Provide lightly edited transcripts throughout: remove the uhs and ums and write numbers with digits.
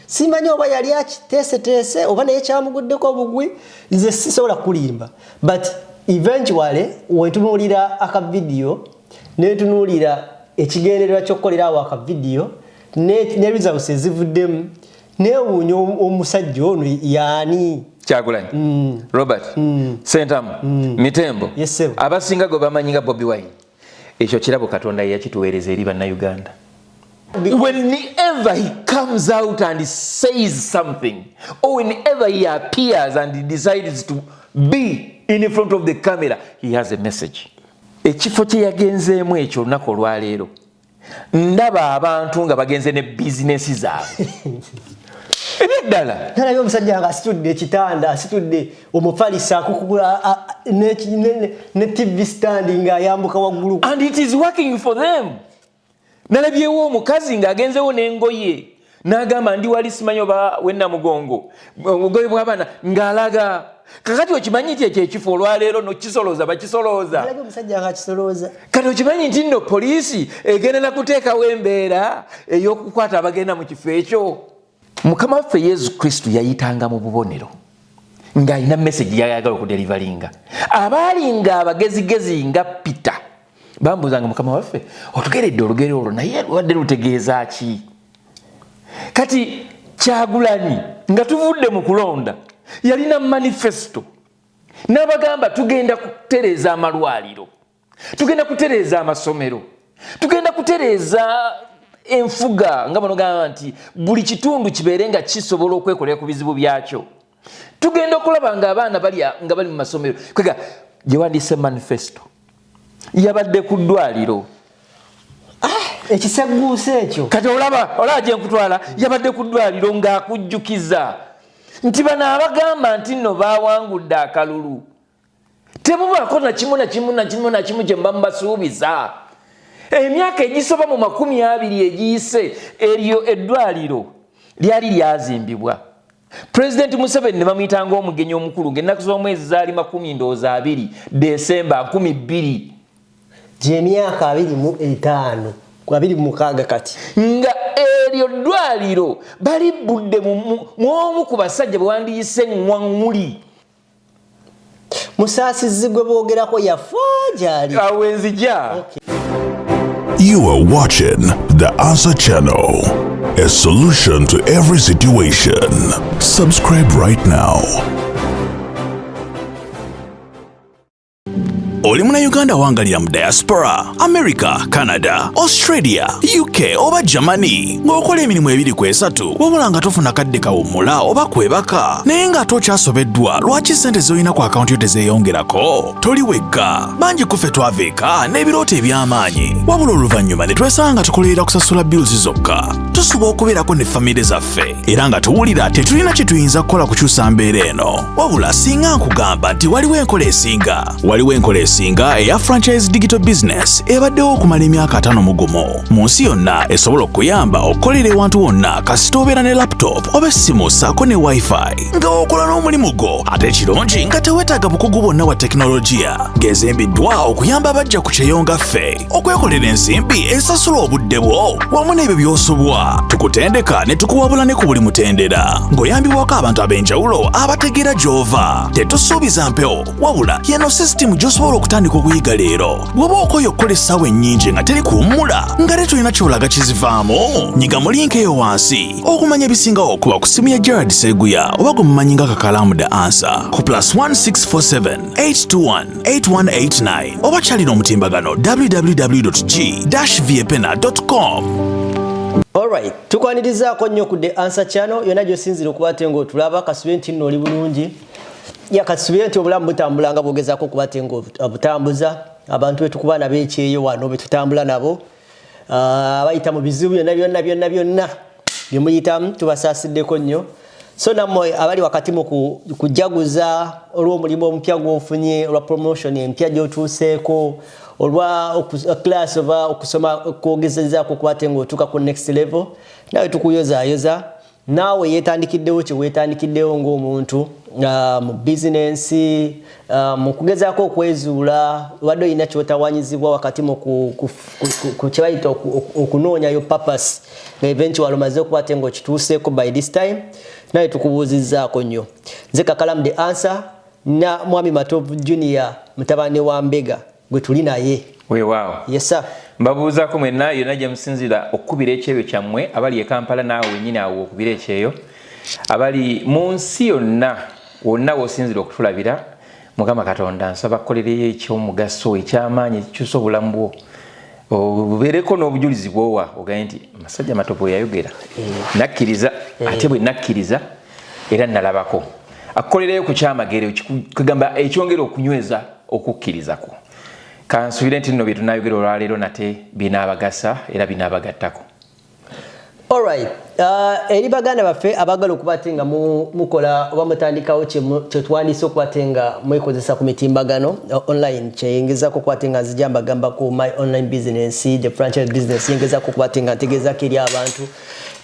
Simanyi oba yali akiteeseteese oba naye kyamuguddeko obugwi, nze sisobola kulimba, but eventually wetunuulira akavidiyo, netunuulira ekigendererwa ky'okukolera awo akavidiyo ne results ezivuddemu, neewuunya omusajja ono yaani. Kyagulanyi Robert Sentamu Mitembo. Yes, sir. Abasinga gwe bamanyi nga Bobi Wine, ekyo kirabo Katonda yeyakituweereza eri Bannayuganda. Whenever he comes out and says something, or whenever he appears and he decides to be in front of the camera, he has a message. Ekifo kye yagenzeemu ekyo, olunaku olwaleero ndaba abantu nga bagenze ne bizinesi zaabwe ebyeddala. Nalabye omusajja nga asitudde ekitanda, asitudde omufalisa, akukugula ne TV stand ng'ayambuka waggulu. And it is working for them. Nalabyewo omukazi ng'agenzewo n'engoye n'agamba, "Ndi wali simanyi oba wennamugongo, obugoye bw'abaana," ng'alaga. Kakati okimanyi nti ekyo ekifo olwaleero nokisolooza, bakisolooza. Nalabye omusajja nga akisolooza. Kati okimanyi nti nno poliisi egenda nakuteekawo embeera ey'okukwata abagenda mu kifo ekyo. Mukama waffe Yesu Kristo yayitanga mu bubonero ng'alina message yayagala okudeliveringa. Abaalinga abagezigezi nga Peter bambuuzanga, "Mukama waffe, otugeredde olugero olwo, naye lwadde lutegeeza ki?" Kati Kyagulanyi, nga tuvudde mu kulonda, yalina manifesto n'abagamba, "Tugenda kutereeza amalwaliro, tugenda kutereeza amasomero, tugenda kutereeza enfuga," nga banogamba nti buli kitundu kibeere nga kisobola okwekolera ku bizibu byakyo, "Tugenda okulaba nga abaana balya nga bali mu masomero." Kwega gyewandiise manifesto, yabadde ku ddwaliro. Ekisegguusa ekyo. Kati olaba gyenkutwala, yabadde ku ddwaliro ng'akujjukiza nti bano abagamba nti nno bawangudde akalulu, temubaako nakimu nakimu nakimu nakimu kye muba mubasuubiza. Emyaka egisoba mu 20 egiyise, eryo eddwaliro lyali lyazimbibwa Pulezidenti Museveni ne bamuyita ng'omugenyi omukulu, ng'ennaku z'omwezi zaali makumi ndowooza 20 Desemba 2000. Gyemyaka 25, 26 kati. Nga eryo ddwaliro balibbudde mu omu ku basajja bwe wandiyise ŋŋwaŋŋuli. Musaasizi gwe boogerako yafa gyali. Awo enzija. You are watching the Answer Channel, a solution to every situation. Subscribe right now. Oli Munnayuganda awangalira mu diaspora, America, Canada, Australia, UK oba Germany, ng'okola emirimu ebiri ku esatu, wabula nga tofuna kadde kawummula oba kwebaka, naye ng'ate okyasobeddwa lwaki ssente z'olina ku akawunti yo tezeeyongerako? Toli wekka. Bangi ku ffe twava eka n'ebirooto eby'amaanyi, wabula oluvannyuma ne twesanga nga tukolerera kusasula bills zokka. Tusuba okubeerako ne famire zaffe era nga tuwulira tetulina kye tuyinza kukola kukyusa mbeera eno. Wabula singa nkugamba nti waliwo enkola esinga, waliwo enkola esinga eya franchise digital business ebaddewo okumala emyaka 51 mu nsi yonna, esobola okukuyamba okukolera ewantu wonna kasita obeera ne laptop oba essimu ssaako ne WiFi, nga okola n'omulimu gwo, ate ekirungi nga teweetaaga bukugu bwonna bwa tekinologiya, ng'ezimbiddwa okuyamba abajja ku kyeyo nga ffe okwekolera ensimbi esasula obudde bwo wamu n'ebyo by'osobwa. Tukutendeka ne tukuwabula ne ku buli mutendera ng'oyambibwako abantu ab'enjawulo abategeera gy'ova. Tetusuubiza mpewo, wabula yeno sisitimu gy'osobola okutandika okuyiga leero. Bw'oba okoye okukola essaawa ennyingi nga teri kuwummula, nga tetulina ky'olaga kizivaamu, nyiga mu link eyo wansi okumanya ebisingawo okuba ku simu ya Gerard Seguya oba gwe mumanyi nga Kakalaamu The Answer ku +1647 821 8189 oba kyalina omutimbagano www.g-viepena.com. Alright, tukwanirizaako nnyo ku The Answer Channel yonna gy'osinzira okuba ate ng'otulaba. Kasubire nti nno oli bulungi, ya kasubire nti obulamu butambula nga bwogezaako okuba ate ng'obutambuza. Abantu betukuba nabo ekyeyo wano, betutambula nabo, abayita mu bizibu byonna byonna byonna byonna byemuyitamu, tubasaasiddeko nnyo. So nammwe abali wakati mu kujaguza olw'omulimu omupya gw'ofunye, olwa promotion empya gy'otuuseeko, olwa class oba okusoma kwogezezaako okuba ate ng'otuuka ku next level, nawe tukuyozaayoza. Naawe yeetandikiddewo kye weetandikiddewo ng'omuntu Mu bizinensi, mu kugezaako okwezuula, obadde olina kyotawanyizibwa wakati mu ku kyebayita okunoonyayo purpose, nga eventually omaze okuba ate ng'okituuseeko by this time. Naye tukubuuzizzaako nnyo. Nze Kakalamu The Answer na Mwami Matovu Junior, mutabani wa Mbega, gwe tuli naye. Weewaawo. Yes sir. Mbabuuzaako mwenna yonna gye musinzira okukubira ekyeyo kyammwe, abali e Kampala, naawe wennyini awo okubira ekyeyo, abali mu nsi yonna, wonna w'osinzira okutulabira. Mukama Katonda nsaba kukolereyo ekyomugaso, ekyamaanyi, ekikyusa obulamu bwo, obubeereko n'obujulizi bwowa ogaye nti masajja Matovu yayogera nakkiriza, ate bwe nakkiriza era nalabako. Akukolereyo ku kyamagero, kugamba ekyongera okunyweza okukkiriza kwo. Kansubire nti nno bye tunayogera olwaleero nate binaabagasa era binaabagattako. Alright, eri baganda baffe abaagala okuba ate nga mukola oba mutandikawo kyetwandiise okuba ate nga mwekozesa ku mitimbagano online, kyeyingizaako okuba ate nga nzija mbagamba ku my online business, the franchise business, yingezaako okuba ate nga ntegeezako eri abantu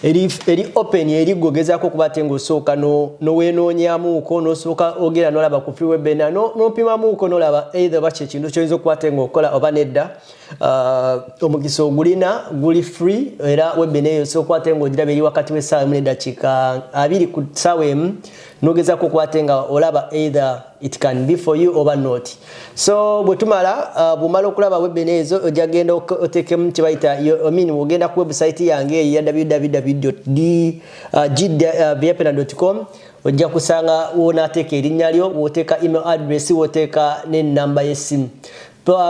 eri open, eri gweogezaako okuba ate ng'osooka nowenoonyamuuko, n'osooka ogenda n'olaba ku free webinar, n'opimamuuko n'olaba either oba kyekintu kyoyinza okuba ate ng'okola oba nedda. Omukisa ogulina guli free, era webinar eyo osobola okuba ate ng'ogiraba eri wakati w'essaawa 1:20 ku ssaawa 1, n'ogezaako okuba ate nga olaba either it can be for you oba not. So bwe tumala, bw'omala okulaba webinar ezo, ojja genda oteekemu kye bayita I mean, ogenda ku website yange eyo ya www.gviapena.com, ojja kusanga wonaateeka erinnya lyo, wooteeka email address, wooteeka n'ennamba y'essimu.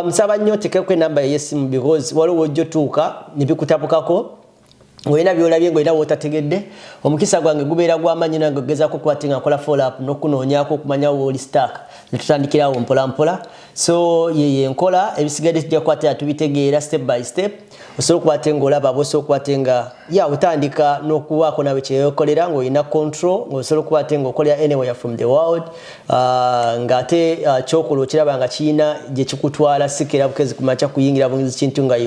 Nsaba nnyo oteekeko enamba y'essimu because waliwo wojja otuuka ne bikutabukako, olina byolabye ngaolina wootategedde. Omukisa gwange gubeera gw'amaanyi nange ogezaako okuba ate nga nkola follow up n'okunoonyaako okumanya wooli stuck, ne tutandikirawo mpola mpola. So yeyo enkola, ebisigadde tujja kuba ate nga tubitegeera step by step. Osobola okuba ate ng'olaba bwosobola okuba ate nga ya otandika n'okubaako nawe kyeyokolera ng'olina control, ng'osobola okuba ate ng'okolera anywhere from the world, ng'ate kyokola okiraba nga kirina gye kikutwala. Sikera bukezi kumakya kuyingira bungizi kintu nga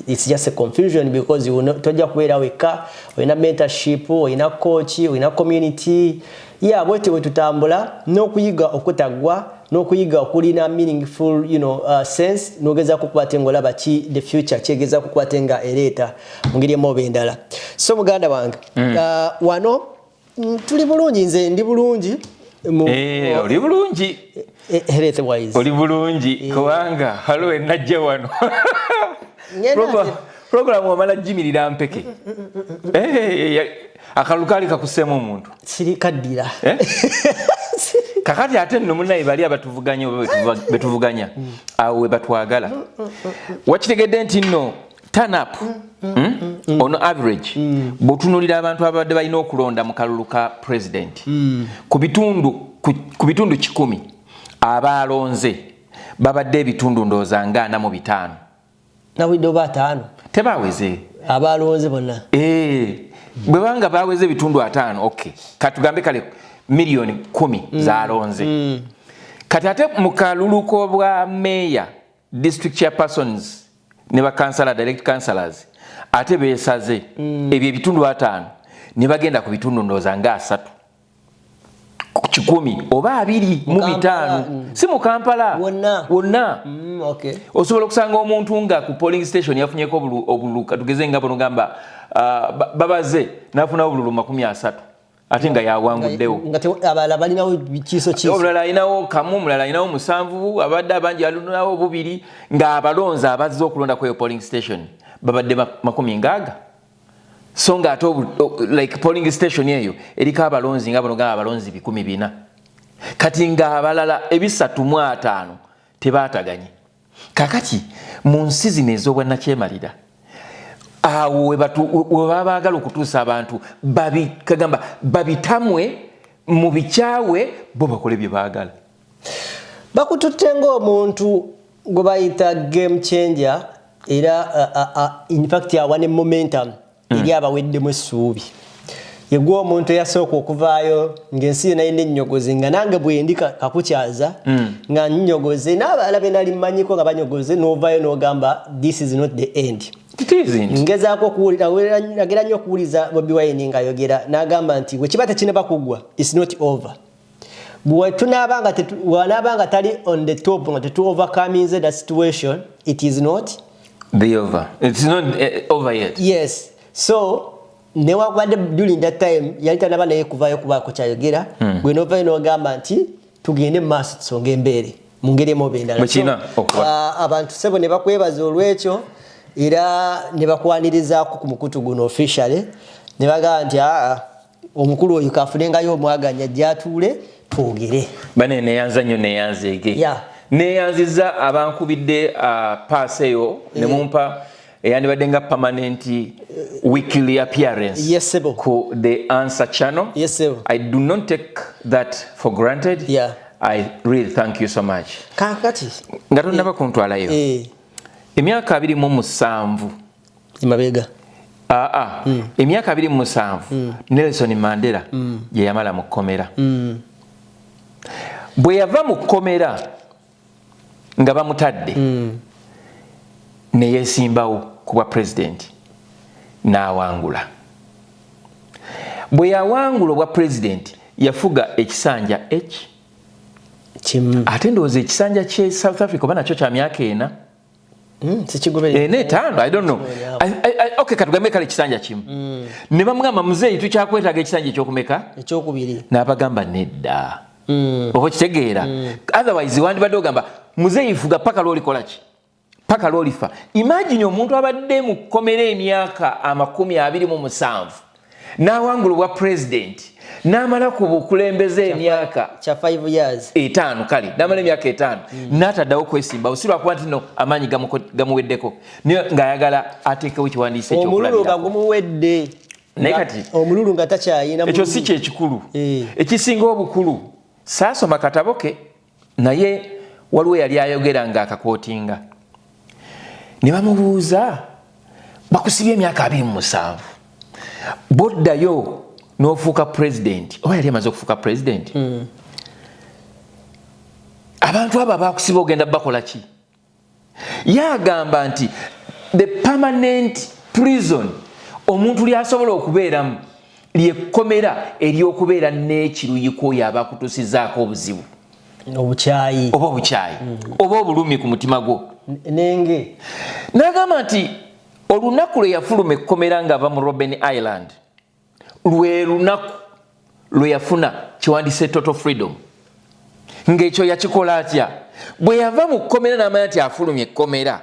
it's just a confusion because you will not, tojja kubeera wekka. Olina mentorship, olina coach, olina community ya bwetyo bwe tutambula n'okuyiga okutaggwa n'okuyiga okulina meaningful sense, n'ogezaako okuba ate ng'olaba ki the future kyegezaako okuba ate nga ereeta mu ngeri emu oba endala. So muganda wange, wano tuli bulungi, nze ndi bulungi. Oli bulungi. Health wise. Oli bulungi kubanga waliwo enajja wano. Ngenda Programu omala jimirira mpeke. Akalulu kaali kakuseemu omuntu. Siri kaddira. Eh? Kakati ate nno munnaye bali abatuvuganya oba betuvuganya awo we batwagala. Wakitegedde nti nno turn up, On average, bw'otunuulira abantu ababadde balina okulonda mu kalulu ka president, ku bitundu 100 abaalonze babadde ebitundu ndowooza nga 45. Nawulidde oba 50. Tebaweze. Abalonze bonna. Bwe banga baweze ebitundu 50, okay, katugambe kale miliyoni 10 zalonze. Kati ate mu kalulu k'obwa meeya, district chairpersons ne bakansala, direct councillors, ate beesaze ebyo ebitundu 50 ne bagenda ku bitundu ndowooza nga 30 ku 100 oba abiri mu Kampala, bitaano. Si mu Kampala. Wonna. Wonna. Okay. Osobola okusanga omuntu nga ku polling station yafunyeko obululu, katugeze nga buno gamba babaze nafunawo obululu 30 ate nga yawanguddewo. Nga abalala balinawo kiiso kiiso. Omulala alinawo kamu, omulala alinawo musanvu, abadde abangi alinawo bubiri, ng'abalonzi abazze okulonda ku eyo polling station babadde makumi ngaaga, so nga ate like polling station eyo eriko abalonzi nga bano gamba abalonzi 400, kati ng'abalala 350 tebaataganye. Kakati mu nsi zino ez'obwannakyemalira awo we baba baagala okutuusa abantu kagamba babitamwe mu bikyawe, bo bakole bye baagala. Bakututte ng'omuntu gwe bayita game changer, era in fact awa ne momentum eri abaweddemu essuubi. Yegwe omuntu eyasooka okuvaayo ng'ensi yonna yina ennyogoze, nga nange bwendi kakukyaza nga nnyogoze n'abalala be nali mmanyiko nga banyogoze, n'ovaayo n'ogamba this is not the end. It isn't. Ngezaako okuwulira, nagera nnyo okuwuliza Bobi Wine ng'ayogera n'agamba nti bwe kiba tekinaba kuggwa, it's not over. Bwe tunaaba nga wanaaba nga tali on the top, nga tetu overcominze the situation, it is not the over, it's not over yet. Yes, so newakubadde during that time yali tanaba naye kuvayo kubaako kyayogera, gwe novayo nogamba nti tugende mu maaso, tusonge embeere mu ngeri emu oba endala. Bwe kirina okuba. Abantu sebo ne bakwebaza olwekyo, era ne bakwanirizaako ku mukutu guno officially, ne bagamba nti aa, omukulu oyo kafunengayo omwaganya gyatuule twogere. Bane, neyanza nnyo, neyanzeege. Neyanziza abankubidde paasi eyo ne mumpa eyandibadde nga permanent weekly appearance Yes, sebo. ku The Answer Channel. Yes, sebo. I do not take that for granted. I really thank you so much. Kakati Nga tonnaba kuntwalayo, emyaka 27 emabega. Aa, emyaka 27 Nelson Mandela gye yamala mu kkomera. Bwe yava mu kkomera nga bamutadde, ne yeesimbawo ku bwa pulezidenti n'awangula. Bwe yawangula obwa pulezidenti, yafuga ekisanja eki Kimu. Ate ndowooza ekisanja kye South Africa oba nakyo kya myaka 4. Sikigoberera. Ena, 5, I don't know. Okay, katugambe kale ekisanja kimu. Ne bamugamba, "Muzeeyi, tukyakwetaaga ekisanja ekyokumeka?" Ekyokubiri. N'abagamba nedda. Oba okitegeera? Otherwise wandibadde ogamba, "Muzeeyi, fuga paka lwolikola ki, paka lwolifa." Imagine omuntu abadde mu kkomera emyaka 27 n'awangula obwa pulezidenti, n'amala ku bukulembeze emyaka kya 5 years. 5, kale n'amala emyaka 5 n'ataddawo kwesimbawo, si lwakuba nti no amaanyi gamuweddeko, naye ng'ayagala ateekewo ekiwandiiko Omululu nga ekyokulabirako. gumuwedde. Naye kati Omululu nga takyayina. Ekyo si kyekikulu. Ekisinga obukulu, saasoma katabo ke, naye waliwo yali ayogera ng'akaquotinga, ne bamubuuza, "Bakusibye emyaka 27, boddayo n'ofuuka pulezidenti," oba yali amaze okufuuka pulezidenti, "abantu abo abakusiba ogenda bakola ki?" Ye agamba nti the permanent prison omuntu lyasobola okubeeramu lyekkomera ery'okubeera n'ekiruyiko oyo aba akutusizaako obuzibu. Obukyayi. Oba obukyayi oba obulumi ku mutima gwo. Nenge. N'agamba nti olunaku lwe yafuluma ekkomera ng'ava mu Robben Island lwe lunaku lwe yafuna kiwandiise total freedom. Ng'ekyo yakikola atya? Bwe yava mu kkomera n'amanya nti afulumya ekkomera,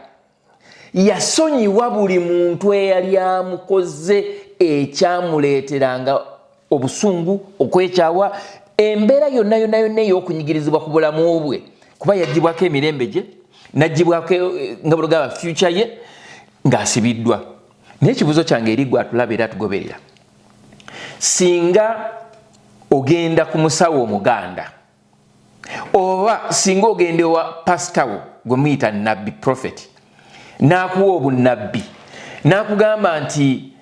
yasonyiwa buli muntu eyali amukoze ekyamuleeteranga obusungu, okwekyawa, embeera yonna yonna yonna ey'okunyigirizibwa ku bulamu bwe, kuba yaggibwako emirembe gye, naggibwako nga bulugaba future ye ng'asibiddwa. Naye ekibuuzo kyange eri gwe atulaba era atugoberera, singa ogenda ku musawo omuganda, oba singa ogenda ewa pasitawo gwe muyita nabbi, prophet, n'akuwa obunnabbi n'akugamba nti,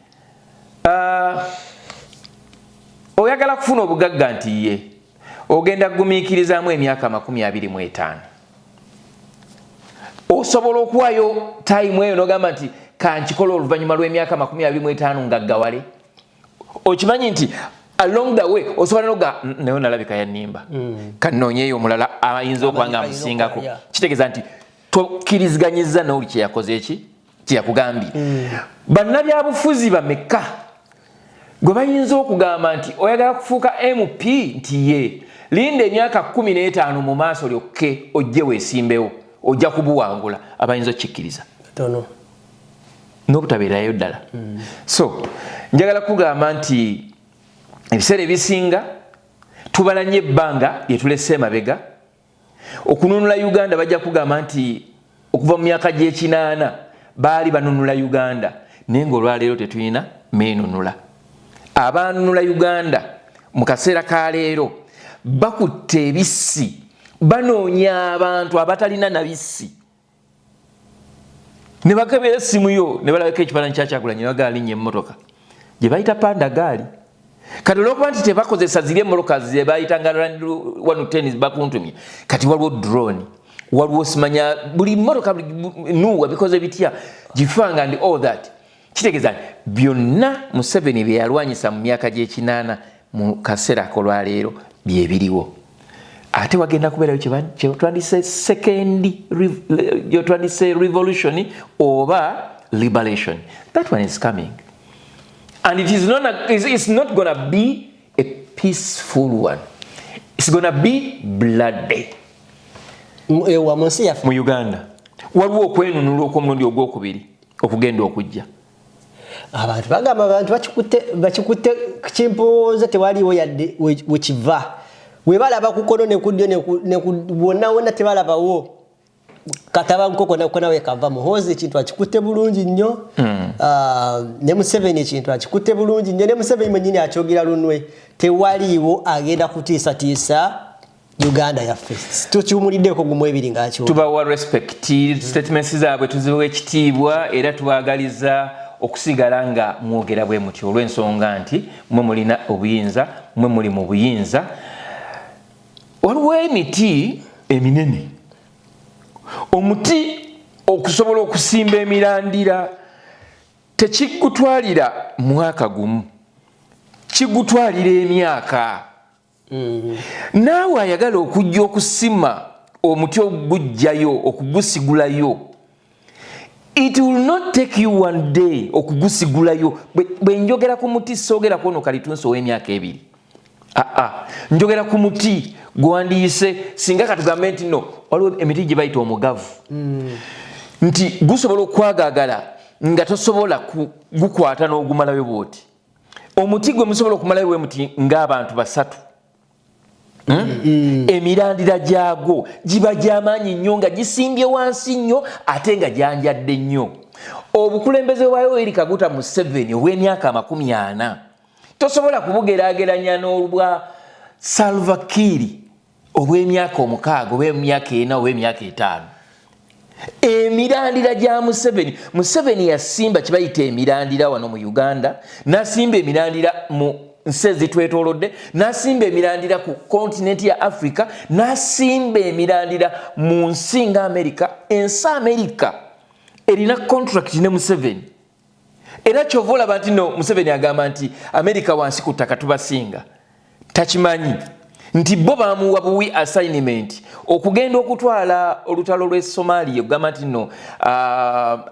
"Oyagala kufuna obugagga?" Nti ye, "Ogenda kugumiikirizaamu emyaka 25." Osobola okuwayo time eyo n'ogamba nti kankikola oluvannyuma lw'emyaka 25 ngaggawale? Okimanyi nti along the way osobola noga, "Naye nalabika yannimba, kanoonyeeyo omulala ayinza okuba nga amusingako." Kitegeeza nti tokkiriziganyiza n'oli kyeyakoze eki kyeyakugambye. Bannabyabufuzi bameka gwe bayinza okugamba nti oyagala kufuuka MP? Nti ye, "Linda emyaka 15 mu maaso lyokke ojje weesimbewo, ojja kubuwangula." Abayinza okukikkiriza Tono. n'obutabeerayo ddala. So njagala kugamba nti ebiseera ebisinga tubala nnyo ebbanga lyetulese emabega okununula Uganda. Bajja kugamba nti okuva mu myaka gy'ekinaana baali banunula Uganda, naye ngaolwaleero tetulina meenunula. Abanunula Uganda mu kaseera ka leero bakutte ebissi, banoonya abantu abatalina na bissi, ne bakebera essimu yo ne balabako ekifaananyi kya Kyagulanyi, ne bagala linnya emmotoka gye bayita panda gaali. Kati olwokuba nti tebakozesa ziri emmotoka ze bayitanga 110 bakuntumye, kati waliwo drone, waliwo simanya buli mmotoka nuwa bikoze bitya gifanga and all that. Kitegeeza nti byonna Museveni bye yalwanyisa mu myaka gy'ekinaana, mu kaseera akolwaleero byebiriwo. Ate wagenda kubeerayo kyetwandise second gyetwandise revolution oba liberation. That one is coming and it is not, a, it's not gonna be a peaceful one, it's gonna be bloody. Ewa mu nsi yaffe? Mu Uganda waliwo okwenunula okw'omulundi ogwokubiri okugenda okujja. Abantu bagamba abantu bakikutte kimpowooza, tewaliwo yadde wekiva webalaba ku kono ne ku ddyo wonna wonna tebalabawo kataba nkoko nakona wekava. Muhoozi ekintu akikutte bulungi nnyo. Ah, ne Museveni ekintu akikutte bulungi nnyo, ne Museveni mwennyini akyogera lunwe, tewaliiwo agenda kutiisatiisa Uganda yaffe. Tukiwumuliddeko gumu ebiri ngaakyo. Tubawa respect, statements zaabwe tuziwa ekitiibwa era tubaagaliza okusigala nga mwogera bwe mutyo, olw'ensonga nti mwe mulina obuyinza, mwe muli mu buyinza. Waliwo emiti eminene. Omuti okusobola okusimba emirandira tekigutwalira mwaka gumu, kigutwalira emyaka. Naawe ayagala okujja okusima omuti ogujjayo okugusigulayo, it will not take you one day okugusigulayo. Bwe njogera ku muti, soogera ku ono kalitunsi ow'emyaka 2. Aa, njogera ku muti gwandiyise singa katugambe nti no waliwo emiti gye bayita omugavu, nti gusobola okwagagala nga tosobola gukwata n'ogumalayo bwoti. Omuti gwe musobola okumalayo bwe muti ng'abantu basatu. Emirandira gyagwo giba gyamaanyi nnyo nga gisimbye wansi nnyo ate nga gyanjadde nnyo. Obukulembeze bwa Yoweri Kaguta Museveni obw'emyaka 40 tosobola kubugeraageranya n'obwa Salva Kiir obw'emyaka 6 oba emyaka 4 oba emyaka 5. Emirandira gya Museveni, Museveni yasimba kibayita emirandira wano mu Uganda, n'asimba emirandira mu nsi ezitwetoolodde, n'asimba emirandira ku kontinenti ya Africa, n'asimba emirandira mu nsi nga America. Ensi America erina contract ne Museveni, era kyova olaba nti no Museveni agamba nti America wansi ku ttaka tubasinga. Takimanyi nti bo bamuwa buwi assignment okugenda okutwala olutalo lw'e Somalia, okugamba nti no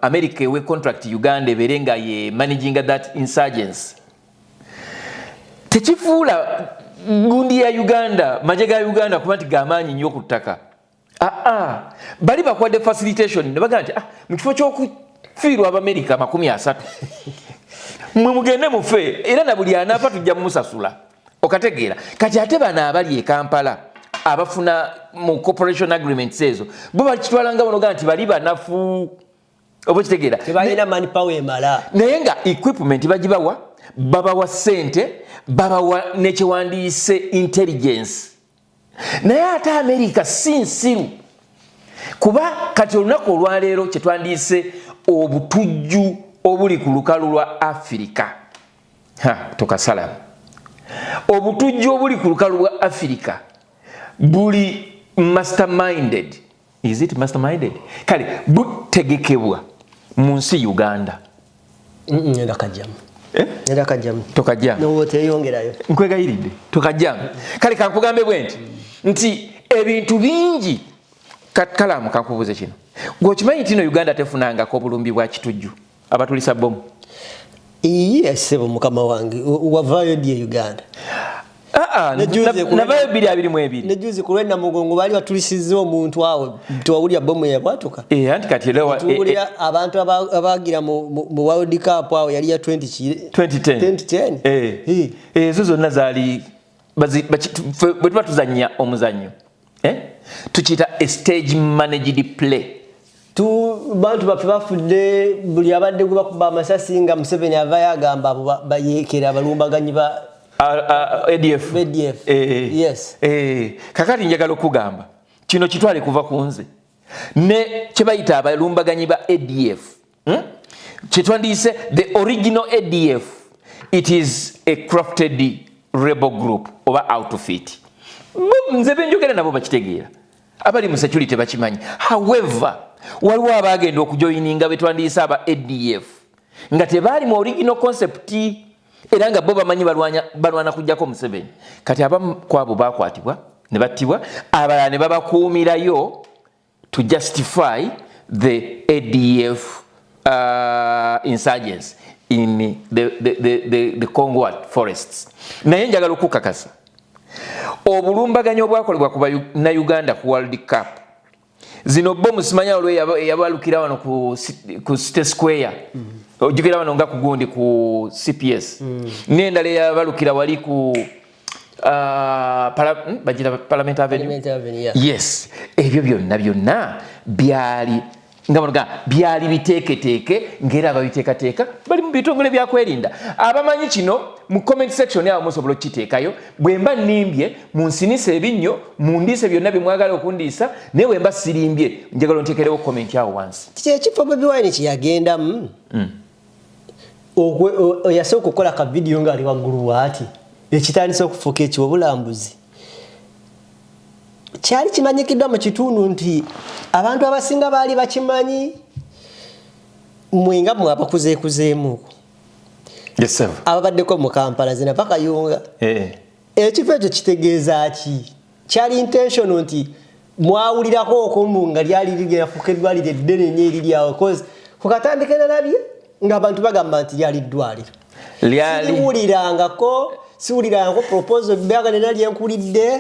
America ewe contract Uganda ebeere nga ye managing that insurgency. Tekifuula gundi ya Uganda, maje ga Uganda kuba nti gamaanyi nnyo ku ttaka. Aa, bali bakwadde facilitation ne bagamba nti ah, mu kifo ky'okufiirwa Abamerika 30, mwe mugende mufe, era na buli anaafa tujja mumusasula. Okategeera? Kati ate bano abali e Kampala abafuna mu cooperation agreements ezo, bo bakitwala nga bonoga nti bali banafu, oba okitegeera? Tebalina manpower emala. Naye nga equipment bagibawa, babawa ssente, babawa nekyewandiise intelligence. Naye ate Amerika si nsiru, kuba kati olunaku olwaleero kyetwandiise obutujju obuli ku lukalu lwa Afirika, tokasalamu, obutujju obuli ku lukalu lwa Afirika buli masterminded. Is it masterminded? Kale butegekebwa mu nsi Uganda. Ngenda kajjamu. Eh? Ngenda kajjamu. Tokajjamu. Nowoteyongerayo. Nkwegayiridde, tokajjamu. Kale kankugambe bwe nti ebintu bingi. Kalamu kankubuuze kino: gweokimanyi nti no Uganda tefunangako obulumbi bwa kitujju abatulisa bomu? Iye sebo, mukama wange, wavaayo ddi e Uganda? Navayo 2022. Nejuzi ku lwenamugongo baali batulisizza omuntu awo, tewawulira bomu yabwatuka? Eh, anti kati tuwulira abantu abagira mu World Cup awo, yali ya 2010. 2010. Eh. Ezo zonna zaali bwe tuba tuzannya omuzannyo, eh? Tukiyita a stage managed play. Tu bantu baffe bafudde, buli abadde gwe bakuba amasasi nga Museveni avayo agamba abo bayeekera abalumbaganyi ba ADF. ADF. Eh, yes. Kakati njagala okugamba kino, kitwale kuva ku nze ne kyebayita abalumbaganyi ba ADF, Kyetwandiise the original ADF, it is a crafted rebel group oba outfit. Nze benjogera nabo bakitegeera, abali mu security bakimanyi. However, waliwo abagenda okujoyininga betwandiise aba ADF nga tebaali mu original concept, era nga bo bamanyi balwana kujjako Museveni. Kati abamu kwabo bakwatibwa. Ne battibwa, abalala ne babakuumirayo to justify the ADF insurgents in the Congo forests. Naye njagala okukakasa, obulumbaganyi obwakolebwa ku Bannayuganda ku World Cup, zino bomu, simanya olwo eyabalukira wano ku City Square. Ojjukira wano nga kugundi ku CPS n'endala eyabalukira wali ku bagira Parliament Avenue, Parliament Avenue, yeah. Yes, ebyo byonna byonna byali nga banoga byali biteeketeeke, ng'era ababiteekateeka bali mu bitongole byakwerinda. Abamanyi kino, mu comment section awo musobola okukiteekayo. Bwe mba nnimbye, munsinise ebinnyo, mundiise byonna bye mwagala okundiisa, naye bwe mba sirimbye, njagala onteekerewo comment awo wansi. Kyekifo Bobi Wine kyeyagendamu. Yasooka okukola ka vidiyo ng'ali waggulu waati, ekitandise okufuuka ekiwa obulambuzi. Kyali kimanyikiddwa mu kitundu nti abantu abasinga baali bakimanyi, mwenga mwe abakuzeekuzeemuuko ababaddeko mu Kampala zina pakayunga. Ekifo ekyo kitegeeza ki? Kyali intentional nti mwawulirako okumbu nga lyali ligenda fuuka eddwaliro eddene nnyo eriri awo? 'Cause ku katandike nalabye ng'abantu bagamba nti lyali ddwaliro. Siwulirangako, siwulirangako proposal byaga nena lyenkulidde,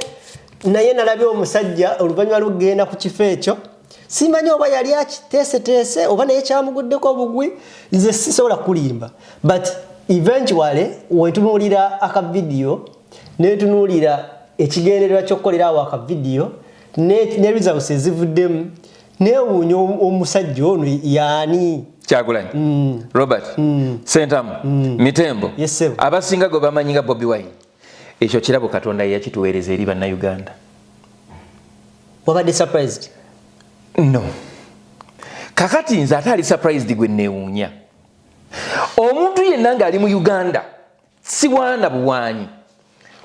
naye nalabye omusajja oluvannyuma lwokugenda ku kifo ekyo. Simanyi oba yali akiteeseteese oba naye kyamuguddeko obugwi, nze sisobola kulimba, but eventually wetunuulira akavidiyo, netunuulira ekigendererwa ky'okukolera awo akavidiyo ne results ezivuddemu, neewuunya omusajja ono yaani. Kyagulanyi Robert Sentamu Mitembo. Yes, sir. Abasinga gwe bamanyi nga Bobi Wine, ekyo kirabo Katonda yeyakituweereza eri Bannayuganda. Wabadde surprised? No, kakati nze ate ali surprised gwe neewuunya. Omuntu yenna ng'ali mu Uganda, siwaana buwaanyi,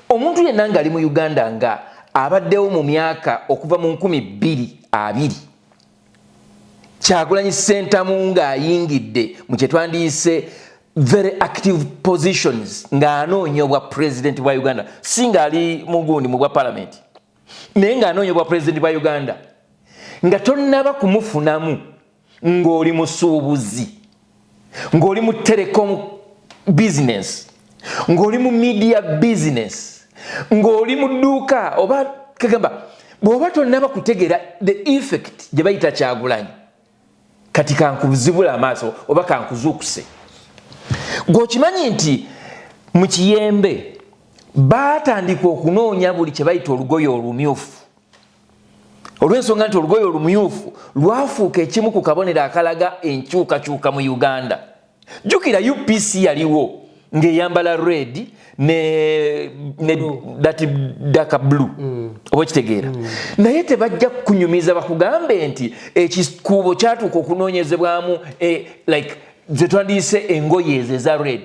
omuntu yenna ng'ali mu Uganda nga abaddewo mu myaka okuva mu 2020, Kyagulanyi Sentamu ng'ayingidde mu kyetwandiyise very active positions ng'anoonya obwa president bwa Uganda, si ng'ali mugundi mu bwa parliament, naye ng'anoonya obwa president bwa Uganda, nga tonnaba kumufunamu, ng'oli musuubuzi, ng'oli mu telecom business, ng'oli mu media business, ng'oli mu dduuka, oba kagamba bw'oba tonnaba kutegeera the effect gye bayita Kyagulanyi, kati kankuzibula amaaso oba kankuzuukuse. Gweokimanyi nti mu Kiyembe baatandika okunoonya buli kye bayita olugoye olumyufu, olw'ensonga nti olugoye olumyufu lwafuuka ekimu ku kabonero akalaga enkyukakyuka mu Uganda. Jjukira UPC yaliwo ng'eyambala red ne that dark blue, oba okitegeera? Naye tebajja kukunyumiza bakugambe nti ekikuubo kyatuuka okunoonyezebwamu like zetwandiise engoye ezo eza red,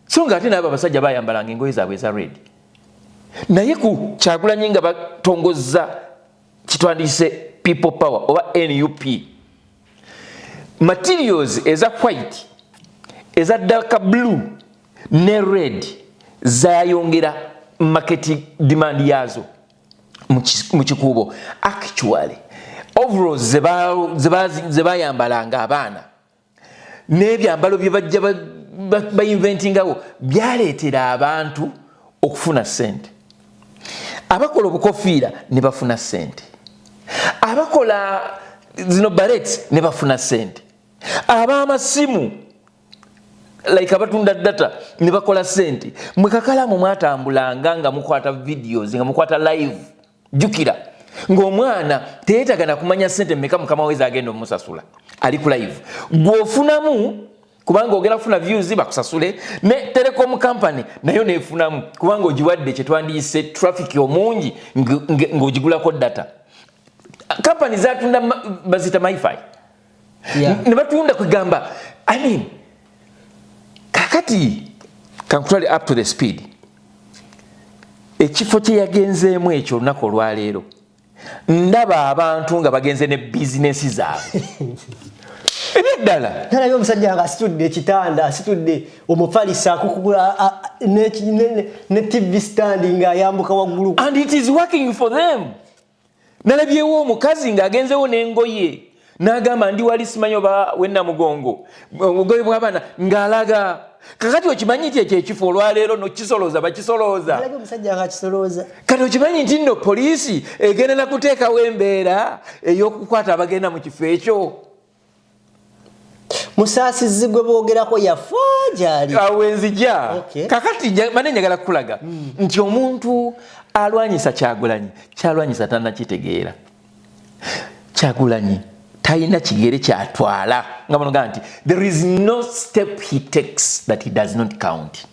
so nga ate naabo abasajja bayambalanga engoye zaabwe eza red. Naye ku Kyagulanyi nga batongozza kitwandiise People Power oba NUP, materials eza white, eza dark blue ne red zayongera market demand yaazo mu Kikuubo. Actually, overalls ze bayambalanga abaana n'ebyambalo bye bajja bainventingawo byaleetera abantu okufuna ssente. Abakola obukofiira ne bafuna ssente, abakola zino berets ne bafuna ssente, ab'amasimu, like abatunda data, ne bakola ssente. Mwe kakalamu mwatambulanga nga mukwata videos, nga mukwata live. Jjukira ng'omwana teyeetagana kumanya ssente mmeka mukama we zagenda omusasula, ali ku live, gw'ofunamu kubanga ogenda kufuna views bakusasule, ne telecom company nayo nefunamu kubanga ogiwadde kyetwandiyise traffic omungi ng'ogigulako data. Company zatunda bazita MiFi ne batunda. Kwegamba, I mean, kakati kankutwale up to the speed. Ekifo kye yagenzeemu ekyo, olunaku olwaleero ndaba abantu nga bagenze ne bizinesi zaabwe. Ebyaddala. Nalabye omusajja nga asitudde ekitanda, asitudde omufalisa, ne TV stand, ng'ayambuka waggulu. And it is working for them. Nalabyewo omukazi ng'agenzewo n'engoye n'agamba, "Ndi wali simanyi oba wennamugongo, obugoye bw'abaana," ng'alaga. Kakati okimanyi nti ekyo ekifo olwaleero nokisolooza, bakisolooza. Nalabye omusajja nga akisolooza. Kati okimanyi nti nno poliisi egenda nakuteekawo embeera ey'okukwata abagenda mu kifo ekyo? Musaasizi gwe boogerako yafa gyali? Awo enzija. Kakati bane njagala kukulaga nti omuntu alwanyisa Kyagulanyi, kyalwanyisa tannakitegeera. Kyagulanyi talina kigere kyatwala nga banoga nti there is no step he takes that he does not count.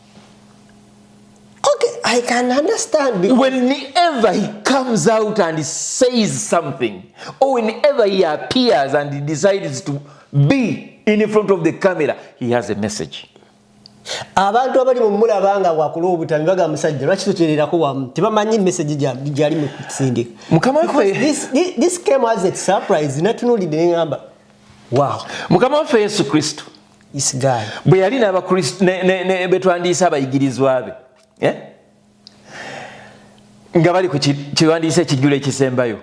Okay, I can understand because Whenever he comes out and says something, or whenever he appears and he decides to be in front of the camera, he has a message. Abantu abali mu mulaba nga bwakula obutami baga, "Musajja, lwaki totererako wamu?" Tebamanyi message gyali mu kusindika. Mukama waffe This came as a surprise. Natunulidde neŋŋamba, "Wow." Mukama waffe Yesu Kristo This guy. bwe yali n'abakristo betwandiise abayigirizwa be, eh? Nga bali ku kiwandiise ekijjulo ekisembayo,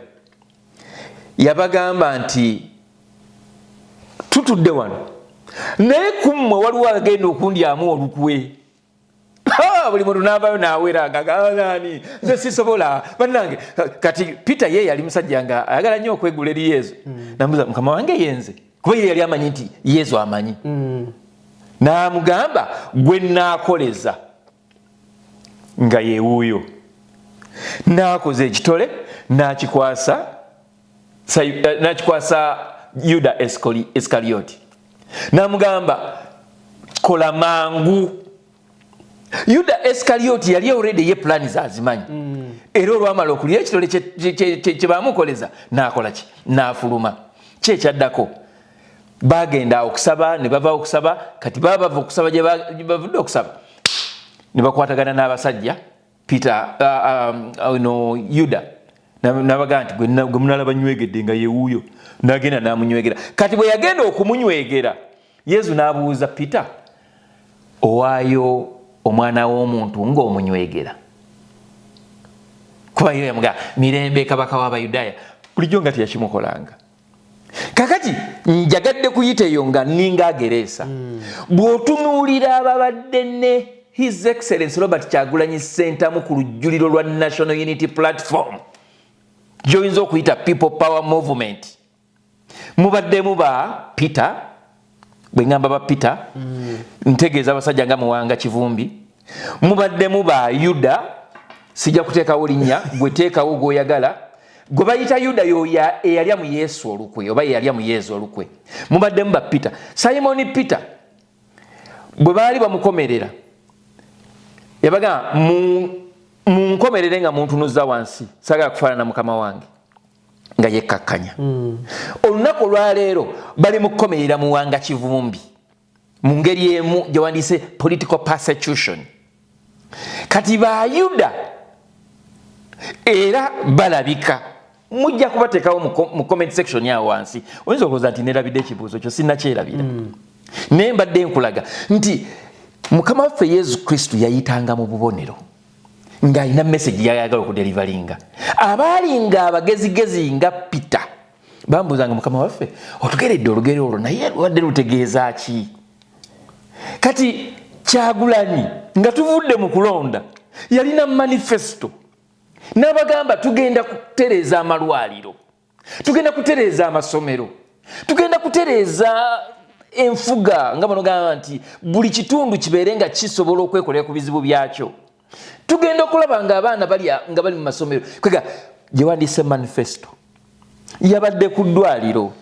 yabagamba nti, "Tutudde wano, naye kummwe waliwo agenda okundyamu olukwe." Buli muntu n'avaayo n'awera ngagaani, "Nze sisobola, bannange." Kati Peter ye yali musajja nga ayagala nnyo okwegula eri Yesu. Namubuuza, "Mukama wange, yenze?" Kuba ye yali amanyi nti Yesu amanyi. N'amugamba, "Gwe naakoleza nga yewuuyo." N'akoza ekitole n'akikwasa n'akikwasa Yuda Isikaliyoti, n'amugamba, "Kola mangu." Yuda Esikaliyoti yali already ye plani zazimanyi. Era olwamala okulya ekitole kye bamukoleza, n'akola ki? N'afuluma. Ki ekyaddako? Bagenda okusaba ne bava okusaba. Kati baba bava okusaba, gye bavudde okusaba, ne bakwatagana n'abasajja Peter, no Yuda nabagaa nti, "Gwe munalaba nywegedde nga yewuuyo." Nagenda n'amunywegera. Kati bwe yagenda okumunywegera, Yesu n'abuuza Peter, "Owaayo omwana w'omuntu ng'omunywegera?" Kuba yo yamugamba, "Mirembe kabaka w'Abayudaaya," bulijjo nga teyakimukolanga. Kakati njagadde kuyita eyo nga ninga agereesa. Bw'otunuulira ababadde ne His Excellence Robert Kyagulanyi Ssentamu ku lujjuliro lwa National Unity Platform, gy'oyinza okuyita People Power Movement, mubaddemu ba Peter. Bwe ŋŋamba ba Peter, ntegeeza abasajja nga Muwanga Kivumbi. Mubaddemu ba Yuda, sijja kuteekawo linnya, gwe teekawo gw'oyagala, gwe bayita Yuda, yoyo eyalya mu Yesu olukwe oba eyalya mu Yesu olukwe. Mubaddemu ba Peter, Simoni Peter. Bwe baali bamukomerera, yabagamba, "Munkomerere nga muntunuza wansi, saagala kufaanana mukama wange," nga yekkakkanya. Olunaku olwaleero bali mu kukomerera Muwanga Kivumbi mu ngeri emu gyewandiise political persecution. Kati Bayuda era balabika mujja kubateekawo mu comment section awo wansi. Oyinza okulowooza nti nerabidde ekibuuzo kyo, sinnakyerabira. Naye mbadde nkulaga nti Mukama waffe Yesu Kristo yayitanga mu bubonero ng'alina message yayagala okudeliveringa. Abaalinga abagezigezi nga Peter bambuuzanga, "Mukama waffe, otugeredde olugero olwo, naye lubadde lutegeeza ki?" Kati Kyagulanyi nga tuvudde mu kulonda yalina manifesto n'abagamba, "Tugenda kutereeza amalwaliro, tugenda kutereeza amasomero, tugenda kutereeza enfuga," nga banogamba nti buli kitundu kibeere nga kisobola okwekolera ku bizibu byakyo, "Tugenda okulaba nga abaana balya nga bali mu masomero." Kwega gyewandiise manifesto, yabadde ku ddwaliro.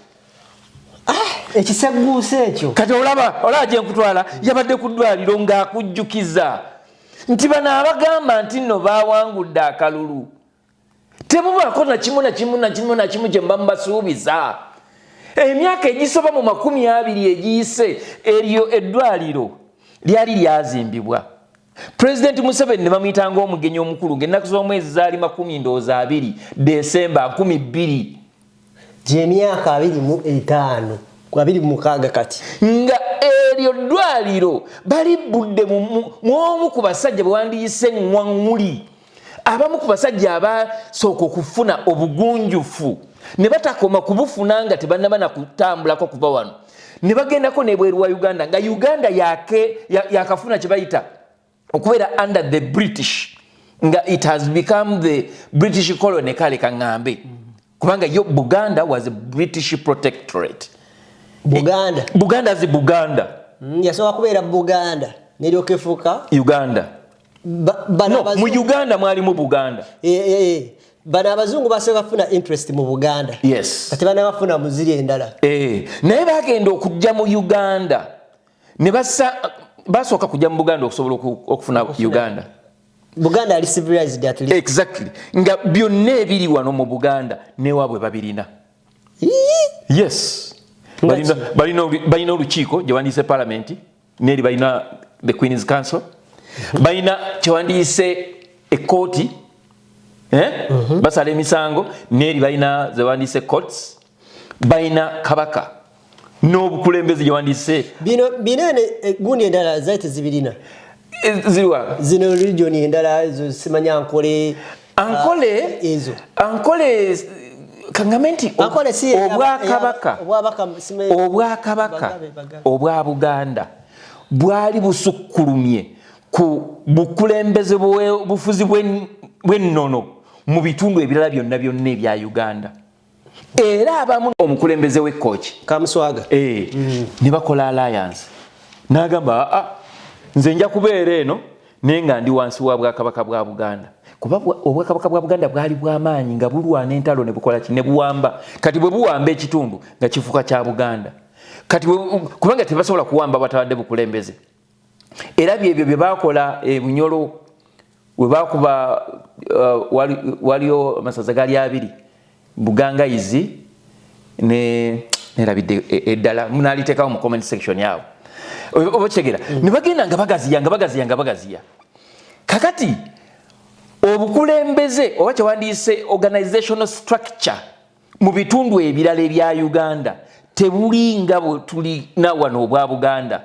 Ekisegguusa ekyo. Kati olaba gyenkutwala, yabadde ku ddwaliro ng'akujjukiza nti bano abagamba nti nno bawangudde akalulu, temubaako nakimu nakimu nakimu nakimu kye muba mubasuubiza. Emyaka egisoba mu 20 egiyise, eryo eddwaliro lyali lyazimbibwa. Pulezidenti Museveni ne bamuyita ng'omugenyi omukulu, ng'ennaku z'omwezi zaali makumi ndowooza 2 Desemba 2000. Gyemyaka 25. Ku 26 kati. Nga eryo ddwaliro balibbudde mu omu ku basajja bwe wandiyise ŋŋwaŋŋuli, abamu ku basajja abasooka okufuna obugunjufu ne batakoma kubufuna nga tebannaba na kutambulako kuva wano ne bagendako nebweru wa Uganda, nga Uganda yakafuna kye bayita okubeera under the British, nga it has become the British colony. Kale kaŋŋambe, kubanga yo Buganda was a British protectorate. Buganda. Buganda zi Buganda. Yasooka kubeera Buganda neryoka efuuka Uganda. Bano No, mu Uganda mwalimu Buganda. Bano abazungu basooka kufuna interest mu Buganda. Yes. Kati banabafuna mu ziri endala. Naye bagenda okujja mu Uganda ne basa basooka kujja mu Buganda okusobola okufuna Uganda. Buganda ali civilized at least. Exactly, nga byonna ebiri wano mu Buganda newaabwe babirina. Yes. Nga Balina ki? Balina olukiiko gye wandiise parliament, neri balina the Queen's Council, balina kyewandiise ekooti, eh? Basala emisango, neri balina zewandiise courts, balina kabaka n'obukulembeze gyewandiise. Bino binene, gundi endala zaali tezibirina. Ziriwa? Zino region endala ezo, simanya Ankole. Ankole. Ezo. Ankole, kaŋŋambe nti Ankole si obwakabaka obwabaka obwakabaka Bagabe, bagabe. obwa Buganda bwali busukkulumye ku bukulembeze bufuzi bw'ennono mu bitundu ebirala byonna byonna ebya Uganda, era abamu omukulembeze w'ekkooki Kamuswaga. Ne bakola alliance, n'agamba, aa, nze nja kubeera eno naye nga ndi wansi wa bwakabaka bwa Buganda, kuba obwakabaka bwa Buganda bwali bwamaanyi nga bulwana entalo ne bukola ki ne buwamba. Kati bwe buwamba ekitundu nga kifuuka kya Buganda. Kati kubanga tebasobola kuwamba batabadde bukulembeze, era byebyo bye bakola e Bunyolo we bakuba, waliyo amasaza gali abiri, Bugangayizi ne nerabidde eddala, munaliteekawo mu comment section yawo oba kitegeera. Ne bagenda nga bagaziya, nga bagaziya, nga bagaziya. Kakati obukulembeze oba kyewandiise organizational structure mu bitundu ebirala ebya Uganda tebuli nga bwe tulina wano obwa Buganda.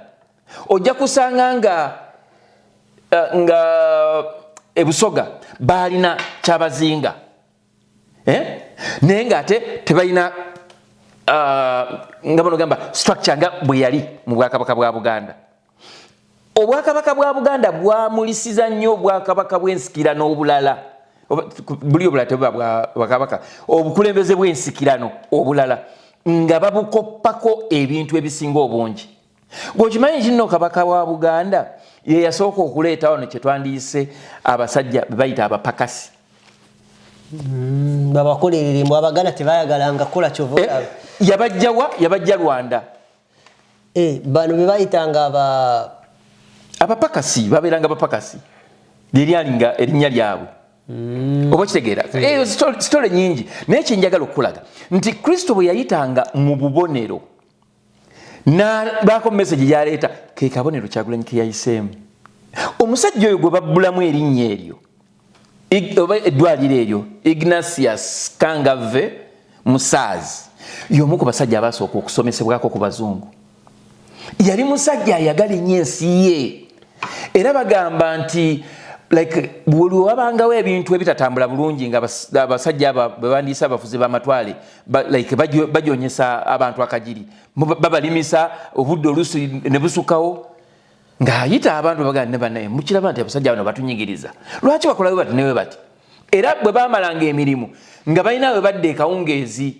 Ojja kusanga nga ebusoga balina kyabazinga, eh? Naye ngaate tebalina nga bano gamba structure nga bwe yali mu bwakabaka bwa Buganda. Obwakabaka bwa Buganda bwamulisiza nnyo obwakabaka bw'ensikirano obulala. Buli obulala tebuba bwakabaka, obukulembeze bw'ensikirano obulala nga babukoppako ebintu ebisinga obungi. Gweokimanyi nti nno kabaka wa Buganda ye yasooka okuleeta wano kyetwandiyise abasajja be bayita abapakasi. Babakolerere mbu Abaganda tebayagalanga kukola kyova olaba. Yabajjawa? Yabajja Rwanda. Bano be bayitanga aba Abapakasi, babeeranga bapakasi, lyeryalinga erinnya lyabwe, oba kitegeera. Eyo story nyingi, naye kyenjagala okukulaga nti Kristo bwe yayitanga mu bubonero nabaako message gyaleeta, ke kabonero Kyagulanyi ke yayiseemu. Omusajja oyo gwe babbulamu erinnya eryo, oba eddwaliro eryo, Ignatius Kangave Musaazi, y'omu ku basajja abasooka okusomesebwako ku bazungu. Yali musajja ayagala ennyo ensi ye, era bagamba nti like buli wabangawo ebintu ebitatambula bulungi nga abasajja aba bwe bandiisa abafuzi b'amatwale like bajonyesa abantu akagiri, babalimisa obudde oluusi ne busukkawo, ng'ayita abantu bagamba ne bannaye, mukiraba nti abasajja bano batunyigiriza, lwaki bakolawe bati newe bati? Era bwe bamalanga emirimu nga balina we badda ekawungeezi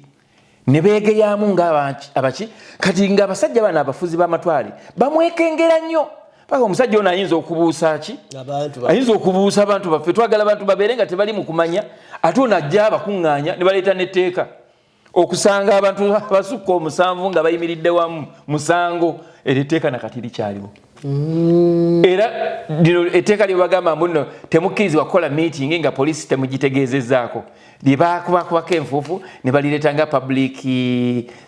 ne beegeyamu nga abaki. Kati nga abasajja bano abafuzi b'amatwale bamwekengera nnyo paka omusajja ono ayinza okubuusa ki? Abantu Ayinza okubuusa abantu baffe. Twagala abantu babeere nga tebali mu kumanya, ate ono ajja abakuŋŋaanya ne baleeta n'etteeka okusanga abantu abasukka omusanvu nga bayimiridde wamu musango. Eryo etteeka nakati likyaliwo. Era lino etteeka lyebagamba mbu nno temukkirizibwa kukola meeting nga poliisi temugitegeezezzaako, lyebakubakubako enfuufu ne balireeta nga public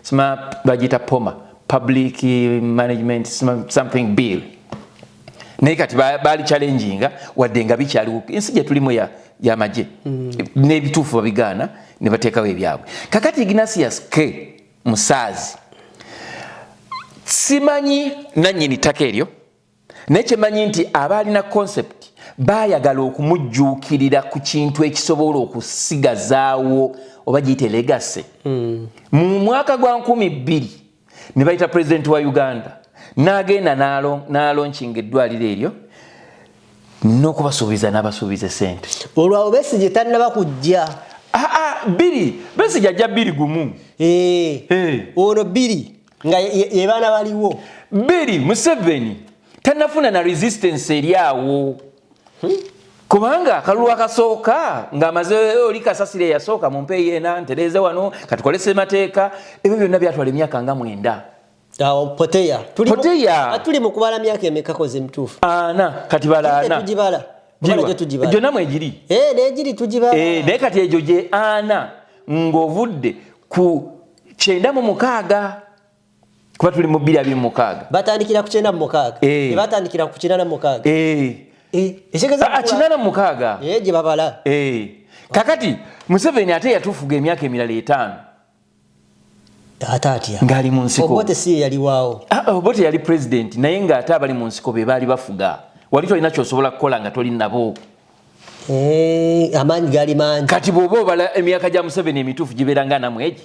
sma bagiyita POMA, Public Management something Bill. Naye kati baali challenginga, wadde nga bikyaliwo. Ensi gye tulimu yamagye n'ebituufu babigaana ne bateekawo ebyabwe. Kakati Ignatius K Musaazi Simanyi nannyini ttaka eryo, naye kyemanyi nti abaalina concept baayagala okumujjuukirira ku kintu ekisobola okusigazaawo oba giyite legacy. Mu mwaka gwa 2000 ne bayita pulezidenti wa Uganda, n'agenda n'alaunchinga eddwaliro eryo n'okubasuubiza, n'abasuubiza esente. Olwawo Besigye tannaba kujja. Aa, bbiri, Besigye ajja 2 1. Ono bbiri nga ye baana baliwo. Bbiri Museveni tanafuna na resistance eri awo, kubanga akalulu akasooka ng'amaze oli kasasiro eyasooka mu mpeeyi ena, ntereeze wano, katukole ssemateeka, ebyo byonna byatwala emyaka nga 9. Awo poteya. Poteya. Tuli mu kubala myaka emeka koze emituufu? Ana, kati bala ana. Tugibala. Obala gye tugibala. Gyonna mwegiri. Eh, n'egiri tugibala. Naye kati egyo gye ana ng'ovudde ku 96, kuba tuli mu 2026. Batandikira ku 96. Tebatandikira ku 86. Ekitegeeza Ah, 86. Gye babala. Kakati Museveni ate yatufuga emyaka emirala 5. Ate atya? Ng'ali mu nsiko. Obote si ye yaliwaawo? Ah, Obote yali president, naye ng'ate abali mu nsiko be baali bafuga. Wali tolina kyosobola kukola nga toli nabo. Amaanyi gaali mangi. Kati bw'oba obala emyaka gya Museveni emituufu, gibeera nga namu egi,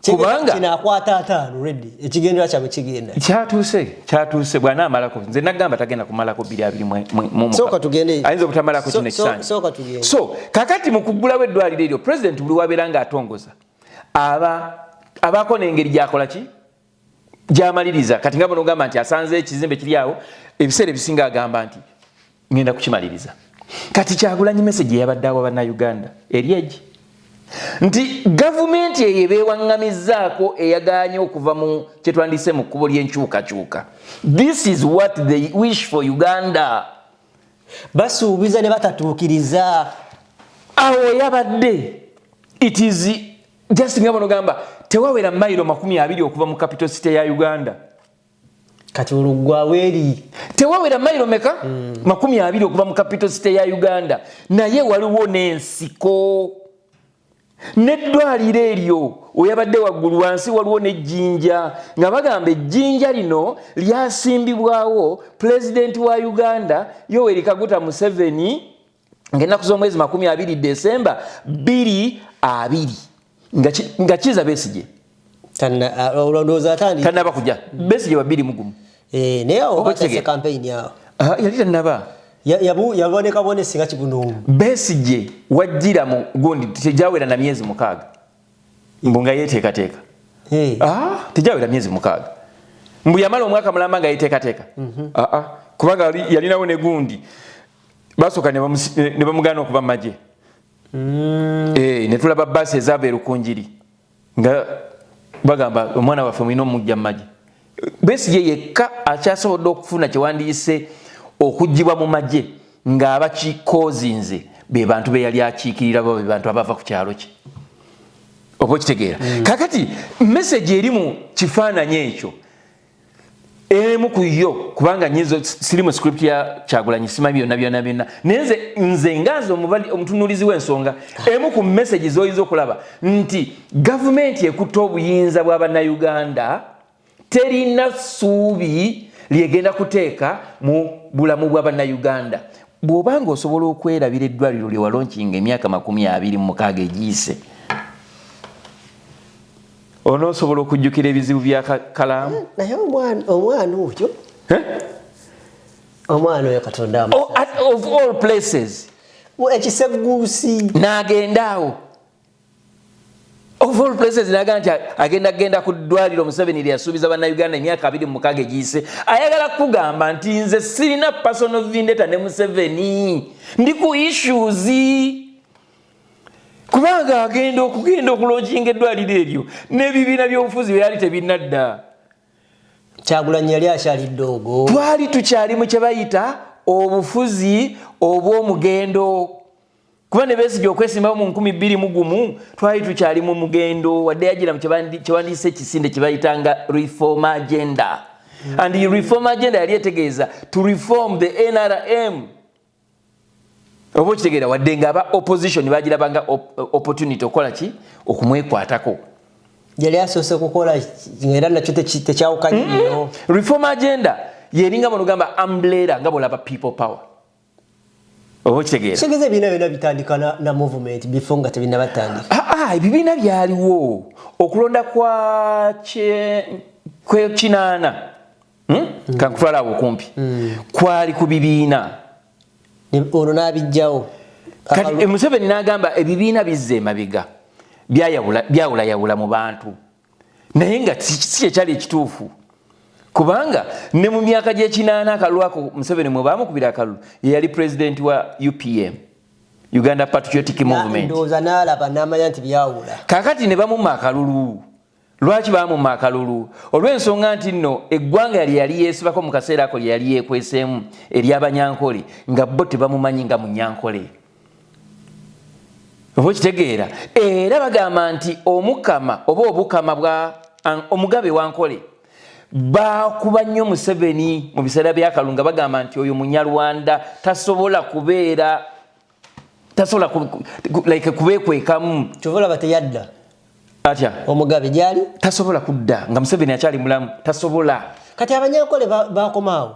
kubanga Kino akwata 50 ready, ekigendera kyabwe kigenda. Kyatuuse, kyatuuse. Bw'anaamalako, nze nagamba tagenda kumalako bbiri abiri mu Sooka tugende. Ayinza obutamalako kino ekisanja. Sooka tugende. So kakati mu kuggulawo eddwaliro eryo, president buli wabeera ng'atongoza aba abaako n'engeri gyakola ki gyamaliriza. Kati nga bonogamba nti asanze ekizimbe kiri awo, ebiseera ebisinga agamba nti ngenda kukimaliriza. Kati Kyagulanyi message eyabadde awa Bannayuganda eri egi nti gavumenti eyo ebeewaŋŋamizzaako, eyagaanye okuva mu kyetwandise mu kkubo ly'enkyukakyuka, this is what they wish for Uganda. Basuubiza ne batatuukiriza. Awo yabadde it is just nga bonogamba tewawera mayiro 20 okuva mu capital city ya Uganda. Kati olugwawo eri. Tewawera mayiro meka? 20 okuva mu capital city ya Uganda, naye waliwo n'ensiko n'eddwaliro eryo oyabadde waggulu, wansi waliwo n'ejjinja nga bagamba ejjinja lino lyasimbibwawo pulezidenti wa Uganda Yoweri Kaguta Museveni ng'ennaku z'omwezi 20 Desemba 2020, nga Kiza Besigye Olowooza atandika. Tanaba kujja. Besigye wa 21. Naye awo Oba batase kitegeera. campaign awo. Ah, yali tanaba. Yaboneka bonesi nga kibunuumu. Besigye wajjira mu gundi tejawera na myezi 6 mbu nga yeteekateeka. Ah, tejawera myezi 6 mbu yamala omwaka mulamba nga yeteekateeka. Ah, ah, kubanga yalinawo ne gundi, basooka ne bamugaana okuva mu magye. Ne tulaba baasi ezaava erukunjiri nga bagamba omwana waffe mulina omujja mu magye. Besigye yekka akyasobodde okufuna kyewandiise okuggyibwa mu magye ng'abakikoozinze be bantu be yali akiikirira, bo be bantu abava ku kyalo kye, oba okitegeera? Kakati message eri mu kifaananyi ekyo, emu ku yo, kubanga nyinza siri mu script ya Kyagulanyi, simanyi byonna byonna byonna, naye nze nga nze omutunuulizi w'ensonga, emu ku message z'oyinza okulaba nti gavumenti ekutte obuyinza bwa Bannayuganda terina ssuubi lyegenda kuteeka mu bulamu bwa Bannayuganda. Bw'obanga osobola okwerabira eddwaliro lye walaunchinga emyaka 26 egiyise, onoosobola okujjukira ebizibu bya Kalaamu? Naye omwana oyo, omwana oyo Katonda Oh, of all places. Ekiseguusi. N'agenda awo, of all places, naga nti agenda genda ku ddwaliro Museveni lyeyasuubiza Bannayuganda emyaka 26 egiyise. Ayagala kugamba nti nze sirina personal vendetta ne Museveni, ndi ku issues, kubanga agenda okugenda okulaunchinga eddwaliro eryo n'ebibiina by'obufuzi byali tebinadda. Kyagulanyi yali akyali ddoogo. Twali tukyali mu kye bayita obufuzi obw'omugendo, kuba ne Besigye okwesimbawo mu 2001 twali tukyali mu mugendo, wadde yagira mu kyewandiise ekisinde kye bayitanga reform agenda, and the reform agenda yali etegeeza to reform the NRM, oba okitegeera? Wadde nga aba opposition bagirabanga opportunity okukola ki, okumwekwatako. Yali asoose kukola era nakyo tekyawukanye nnyo. Reform agenda yeringa bw'onogamba umbrella, nga bwolaba People Power, oba okitegeera? Kitegeeza ebibiina byonna bitandika na movement before nga tebinnabatandika? Ah, ah, ebibiina byaliwo okulonda kwa kwekinaana, Kankutwala awo okumpi, kwali ku bibiina. Ono n'abijjawo. Kati Museveni n'agamba ebibiina bizza emabega, byawulayawula mu bantu, naye nga si kyekyali ekituufu, kubanga ne mu myaka gy'ekinaana akalulu ako Museveni mwe baamukubira akalulu, ye yali pulezidenti wa UPM, Uganda Patriotic Movement. Ndowooza n'alaba n'amanya nti byawula. Kakati ne bamumma akalulu. Lwaki bamumma akalulu? Olw'ensonga nti nno eggwanga lye yali yeesibako mu kaseera ako, lye yali yeekweseemu ery'Abanyankole, nga bo tebamumanyi nga Munyankole, oba okitegeera? Era bagamba nti omukama oba obukama bwa omugabe wa Nkole bakuba nnyo Museveni mu biseera by'akalulu, nga bagamba nti oyo Munyarwanda, tasobola kubeera, tasobola like kubeekwekamu. Kyova olaba teyadda. Atya? Omugabe gyali. Tasobola kudda nga Museveni akyali mulamu, tasobola. Kati Abanyankole bakomaawo?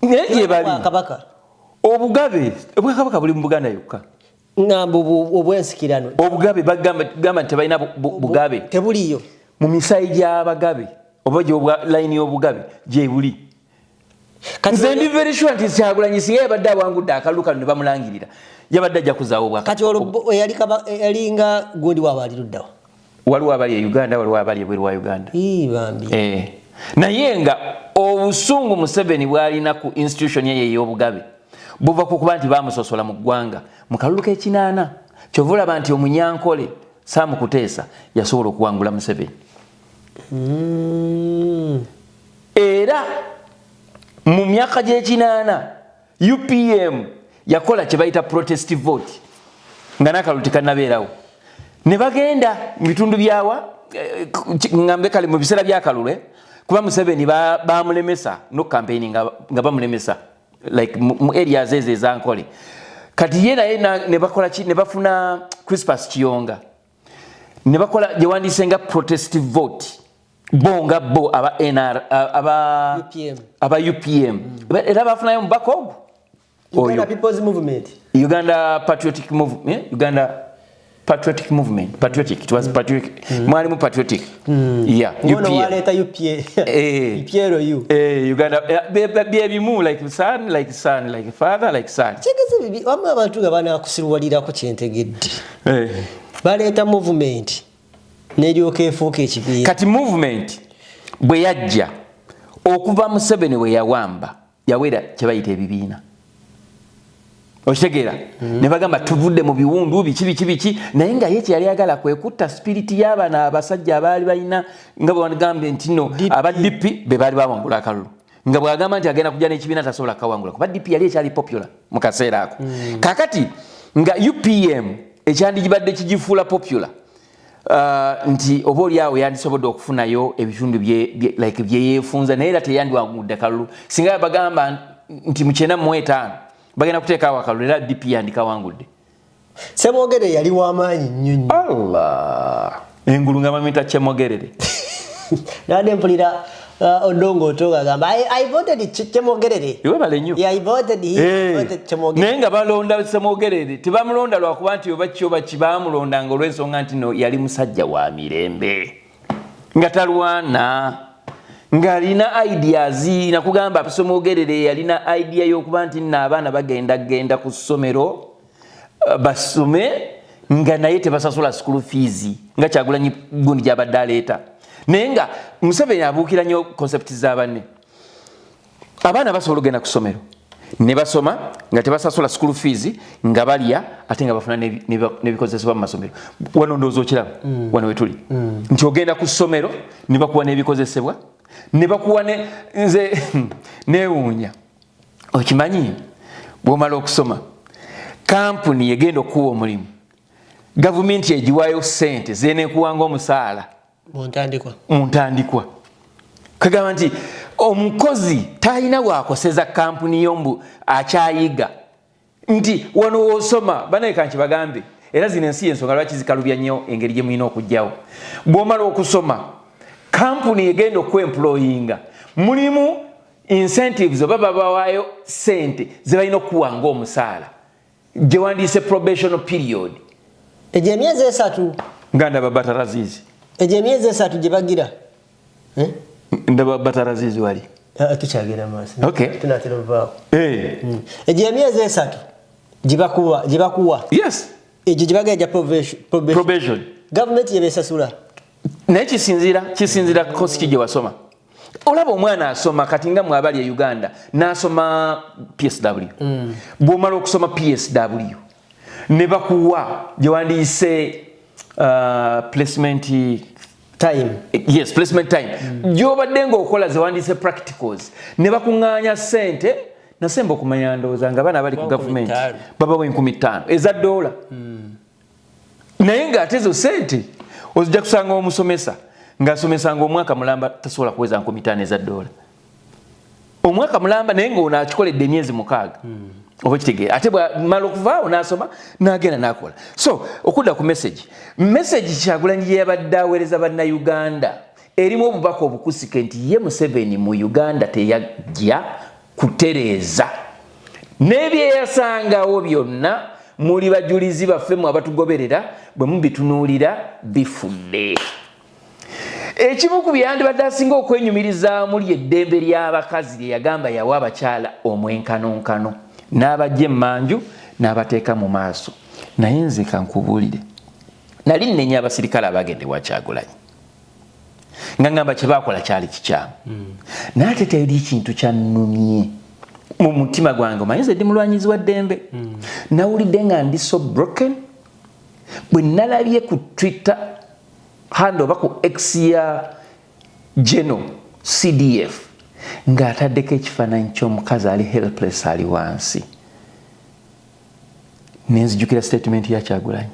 Naye gye bali. Kabaka. Obugabe, obwakabaka buli mu Buganda yokka. Ngamba obwensikirano. Obugabe bagamba nti tebalina bugabe. Tebuliyo. Mu misaayi gy'abagabe oba gyobwa layini y'obugabe gyebuli. Nze ndi very sure nti Kyagulanyi singa yabadde awangudde akalulu kano ne bamulangirira, yabadde ajja kuzaawo obwakabaka. Kati olwo yalinga gundi waabwe ali luddawo? Waliwo abali e Uganda, waliwo abali ebweru wa Uganda. Ii, bambi. Eh. Naye nga obusungu Museveni bwalina ku institution ye ey'obugabe buva ku kuba nti bamusosola mu ggwanga mu kalulu k'ekinaana. Kyova olaba nti Omunyankole Sam Kuteesa yasobola okuwangula Museveni. Era mu myaka gy'ekinaana UPM yakola kye bayita protest vote, nga n'akalulu tekannabeerawo, ne bagenda mu bitundu byawa, ngambe kale mu biseera by'akalulu, kuba Museveni bamulemesa no campaign, nga bamulemesa like mu areas ezo ezankole. Kati ye naye ne bakola ki? Ne bafuna Crispus Kiyonga, ne bakola gyewandiise nga protest vote, bo nga bo aba NR, aba UPM. Aba UPM. Era bafunayo omubaka ogwo. Uganda Oyo. People's Movement. Uganda Patriotic Movement, eh? Uganda Patriotic Movement, patriotic, it was patriotic, mwalimu patriotic, yeah. Ngono UPM. waleeta UPA. UPLU. Eh, Uganda, bye bimu, like son like son, like father like son. Kitegeeza bibi wamu abantu nga banakusiruwalirako kyentegedde. Baleeta movement neryoka efuuka ekibiina. Kati movement bwe yajja, okuva Museveni bwe yawamba, yawera kyebayita ebibiina, okitegeera? Ne bagamba tuvudde mu biwundu biki biki biki, naye nga ye kyeyali ayagala kwe kutta spirit y'abano abasajja abaali balina, nga bwe bagambye nti no aba DP be baali bawangula akalulu, nga bw'agamba nti agenda kujja n'ekibiina tasobola kawangula, kuba DP yali ekyali popular mu kaseera ako. Kakati nga UPM ekyandigibadde kigifuula popular, nti oba oli awo yandisobodde okufunayo ebitundu like byeyeefunza, naye era teyandiwangudde kalulu. Singa bagamba nti mu 95 bagenda kuteekawo akalulu, era DP yandikawangudde. Semwogere yali w'amaanyi nnyo nnyo. Allah, engulu nga bamuyita Kyemogerere. Nabadde mpulira Odongo Otonga agamba, I voted Kyemogerere. Webale nnyo. Yeah, I voted he, voted Kyemogerere. Naye nga balonda Semogerere, tebamulonda lwakuba nti oba ki oba ki, bamulondanga olw'ensonga nti no yali musajja wa mirembe, nga talwana, ng'alina ideas. Nakugamba Semogerere yalina idea y'okuba nti nno abaana bagenda genda ku ssomero, basome nga naye tebasasula school fees, nga Kyagulanyi gundi gyabadde aleeta. Naye nga Museveni abuukira nnyo concept z'abanne. Abaana basobola okugenda ku ssomero ne basoma nga tebasasula school fees, nga balya, ate nga bafuna n'ebikozesebwa mu masomero. Wano ndowooza okiraba, wano wetuli, nti ogenda ku ssomero ne bakuwa n'ebikozesebwa, ne bakuwa ne nze neewuunya. Okimanyi bw'omala okusoma, kampuni egenda okukuwa omulimu, gavumenti egiwaayo sente zenekuwanga omusaala Mu ntandikwa. Mu ntandikwa. Kagamba nti omukozi talina wakoseza kampuni yo mbu akyayiga, nti wano wosoma. Banaye kanki bagambe Era zino ensi yensonga lwaki zikalubya nnyo engeri gye mulina okugjawo. Bw'omala okusoma, kampuni egenda okwemployinga, mulimu incentives oba babawaayo sente ze balina okukuwa ng'omusaala gye wandiise probation period. Egyo emyezi 3. Nga ndaba Batarazizi. Egyo emyezi 3 gye bagira, eh? Ndaba Batarazizi wali. Ah, tukyagenda maaso. Okay. Tunatera ovaako. Egyo emyezi 3 gye bakuwa. Egyo gye bagira gya probation. Probation. Gavumenti yebesasula? Naye kisinziira kosi ki gye wasoma. Olaba omwana asoma kati nga mwabali e Uganda n'asoma PSW. Bw'omala okusoma PSW ne bakuwa gye wandiise placement time. Yes, placement time, gy'obadde ng'okola ze wandiise practicals, ne bakuŋŋaanya ssente. Nasemba okumanya, ndowooza nga abaana abali ku gavumenti 5,000. Babawa 5,000 eza ddoola, naye ng'ate ezo ssente ozijja kusanga omusomesa ng'asomesanga omwaka mulamba tasobola kuweza 5,000 eza ddoola omwaka mulamba, naye ng'ono akikoledde emyezi 6, oba kitegeera. Ate bwamala okuvaawo n'asoma n'agenda n'akola. So okudda ku message Kyagulanyi gye yabadde aweereza Bannayuganda erimu obubaka obukusike nti ye Museveni mu Uganda teyajja kutereeza n'ebyeyasangawo byonna. Muli bajulizi baffe mu abatugoberera, bwe mubitunuulira bifudde. Ekimu ku byandibadde asinga okwenyumirizaamu lyeddembe ly'abakazi lye yagamba yawa abakyala omwenkanonkano, n'abajja emmanju n'abateeka mu maaso. Naye nze kankubuulire, nali nnenya abasirikale abagenda ewa Kyagulanyi nga ngamba kye baakola kyali kikyamu, naye ate teri kintu kyannumye mu mutima gwange. Omanyi nze ndi mulwanyizi wa ddembe. Nawulidde nga ndi so broken bwe nalabye ku Twitter handle oba ku X ya General CDF ng'ataddeko ekifaananyi ky'omukazi ali helpless, ali wansi. Nenzijukira statement ya Kyagulanyi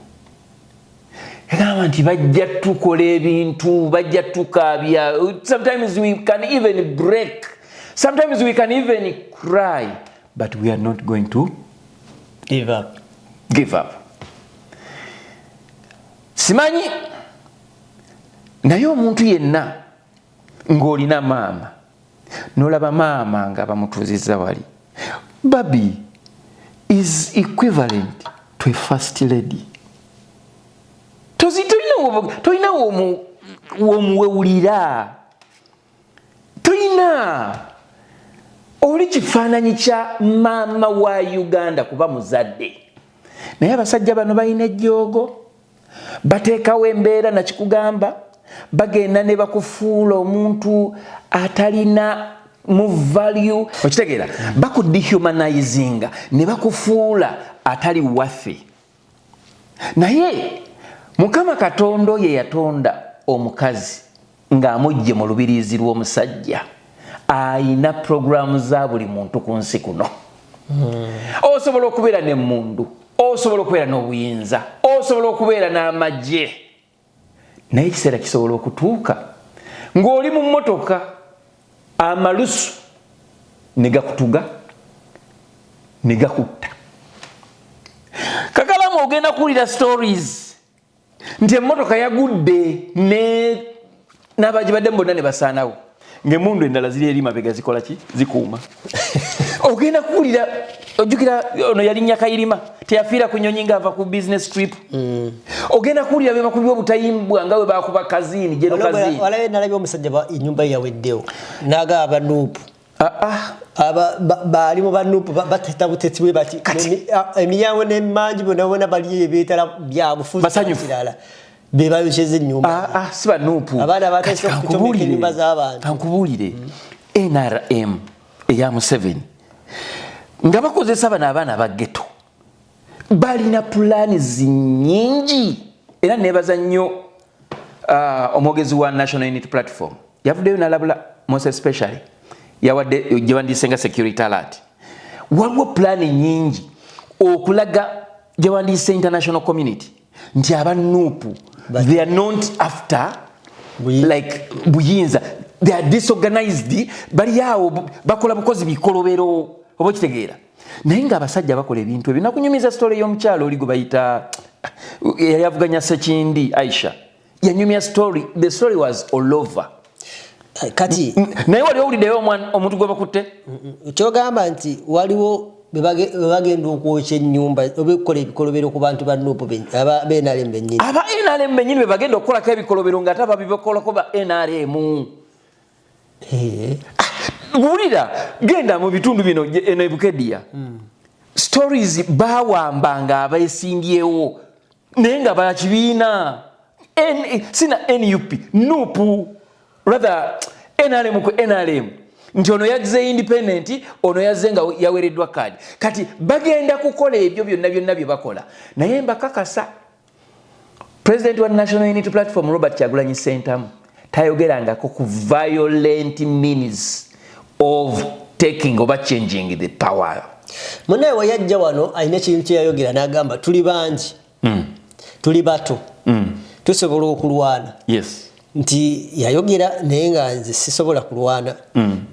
egamba nti bajja tukola ebintu, bajja tukaabya. Sometimes we can even break, sometimes we can even cry, but we are not going to give up. Give up. Simanyi, naye omuntu yenna ng'olina maama n'olaba maama nga bamutuuzizza wali, Barbie is equivalent to a first lady. Tolina womuwewulira, tolina oli kifaananyi kya maama wa Uganda kuba muzadde. Naye abasajja bano balina ejjoogo, bateekawo embeera nakikugamba, bagenda ne bakufuula omuntu atalina mu value, okitegeera? Bakudehumanizinga ne bakufuula atali waffe. Naye Mukama Katonda oyo yatonda omukazi ng'amugje mu lubiriizi lw'omusajja ayina puroguramu za buli muntu ku nsi kuno. Osobola okubeera n'emmundu, osobola okubeera n'obuyinza, osobola okubeera n'amagye, naye ekiseera kisobola okutuuka ng'oli mu mmotoka, amalusu ne gakutuga ne gakutta. Kakalamu ogenda kuwulira stories nti emmotoka yagudde ne n'abagibaddemu bonna ne basaanawo, ng'emmundu endala ziri eri mabega zikola ki? Zikuuma. Ogenda kuwulira, ojjukira ono yalinnya Kayirima, teyafiira ku nyonyi ng'ava ku business trip. Ogenda kuwulira be bakubye obutayimbwa nga bwe bakuba Kazini, General Kazini. Walabe nalabye omusajja enyumba ye yaweddewo n'agaba aba NUP. Ah, aba baali mu ba NUP bateta butetsi bwe bati. Emiryango n'emangi bonna bonna bali ebeetala byabufuzi. Basanyufu. Kirala be bayokyeza ennyumba. Ah, ah, si ba NUP. Abaana batandise Kati okucomeka ennyumba z'abantu. Kankubuulire, NRM eya Museveni nga bakozesa bano abaana ba ghetto balina plans nyingi. Era nebaza nnyo omwogezi wa National Unity Platform, yavuddeyo nalabula, most especially yawadde gyewandiise nga security alert. Waliwo pulaani nyingi okulaga gyewandiise international community nti aba NUP, they are not after like buyinza, they are disorganized, bali awo bakola bukozi bikolobero, oba okitegeera? Naye ng'abasajja bakola ebintu ebyo. Nakunyumiza story y'omukyalo oli gwe bayita Yali avuganya Sekindi Aisha, yanyumya story. The story was all over. Kati Naye wali owuliddeyo omuntu gwe bakutte? Kyogamba nti waliwo bebagenda okwokya ennyumba oba okukola ebikolobero ku bantu ba NUP, aba NRM bennyini? Aba NRM bennyini be bagenda okukolako ebikolobero, nga ate ababibakolako ba NRM. Wulira, genda mu bitundu bino eno eBukedia, stories bawambanga abeesimbyewo naye nga bakibiina sina NUP, NUP, rather NRM ku NRM, nti ono yazze independent, ono yazze nga yawereddwa kaadi. Kati bagenda kukola ebyo byonna byonna bye bakola, naye mbakakasa, president wa National Unity Platform Robert Kyagulanyi Sentamu tayogerangako ku violent means of taking oba changing the power. Munaye weyajja wano alina ekintu kyeyayogera n'agamba, "Tuli bangi, tuli bato, tusobola okulwana." Nti yayogera naye nga nze sisobola kulwana.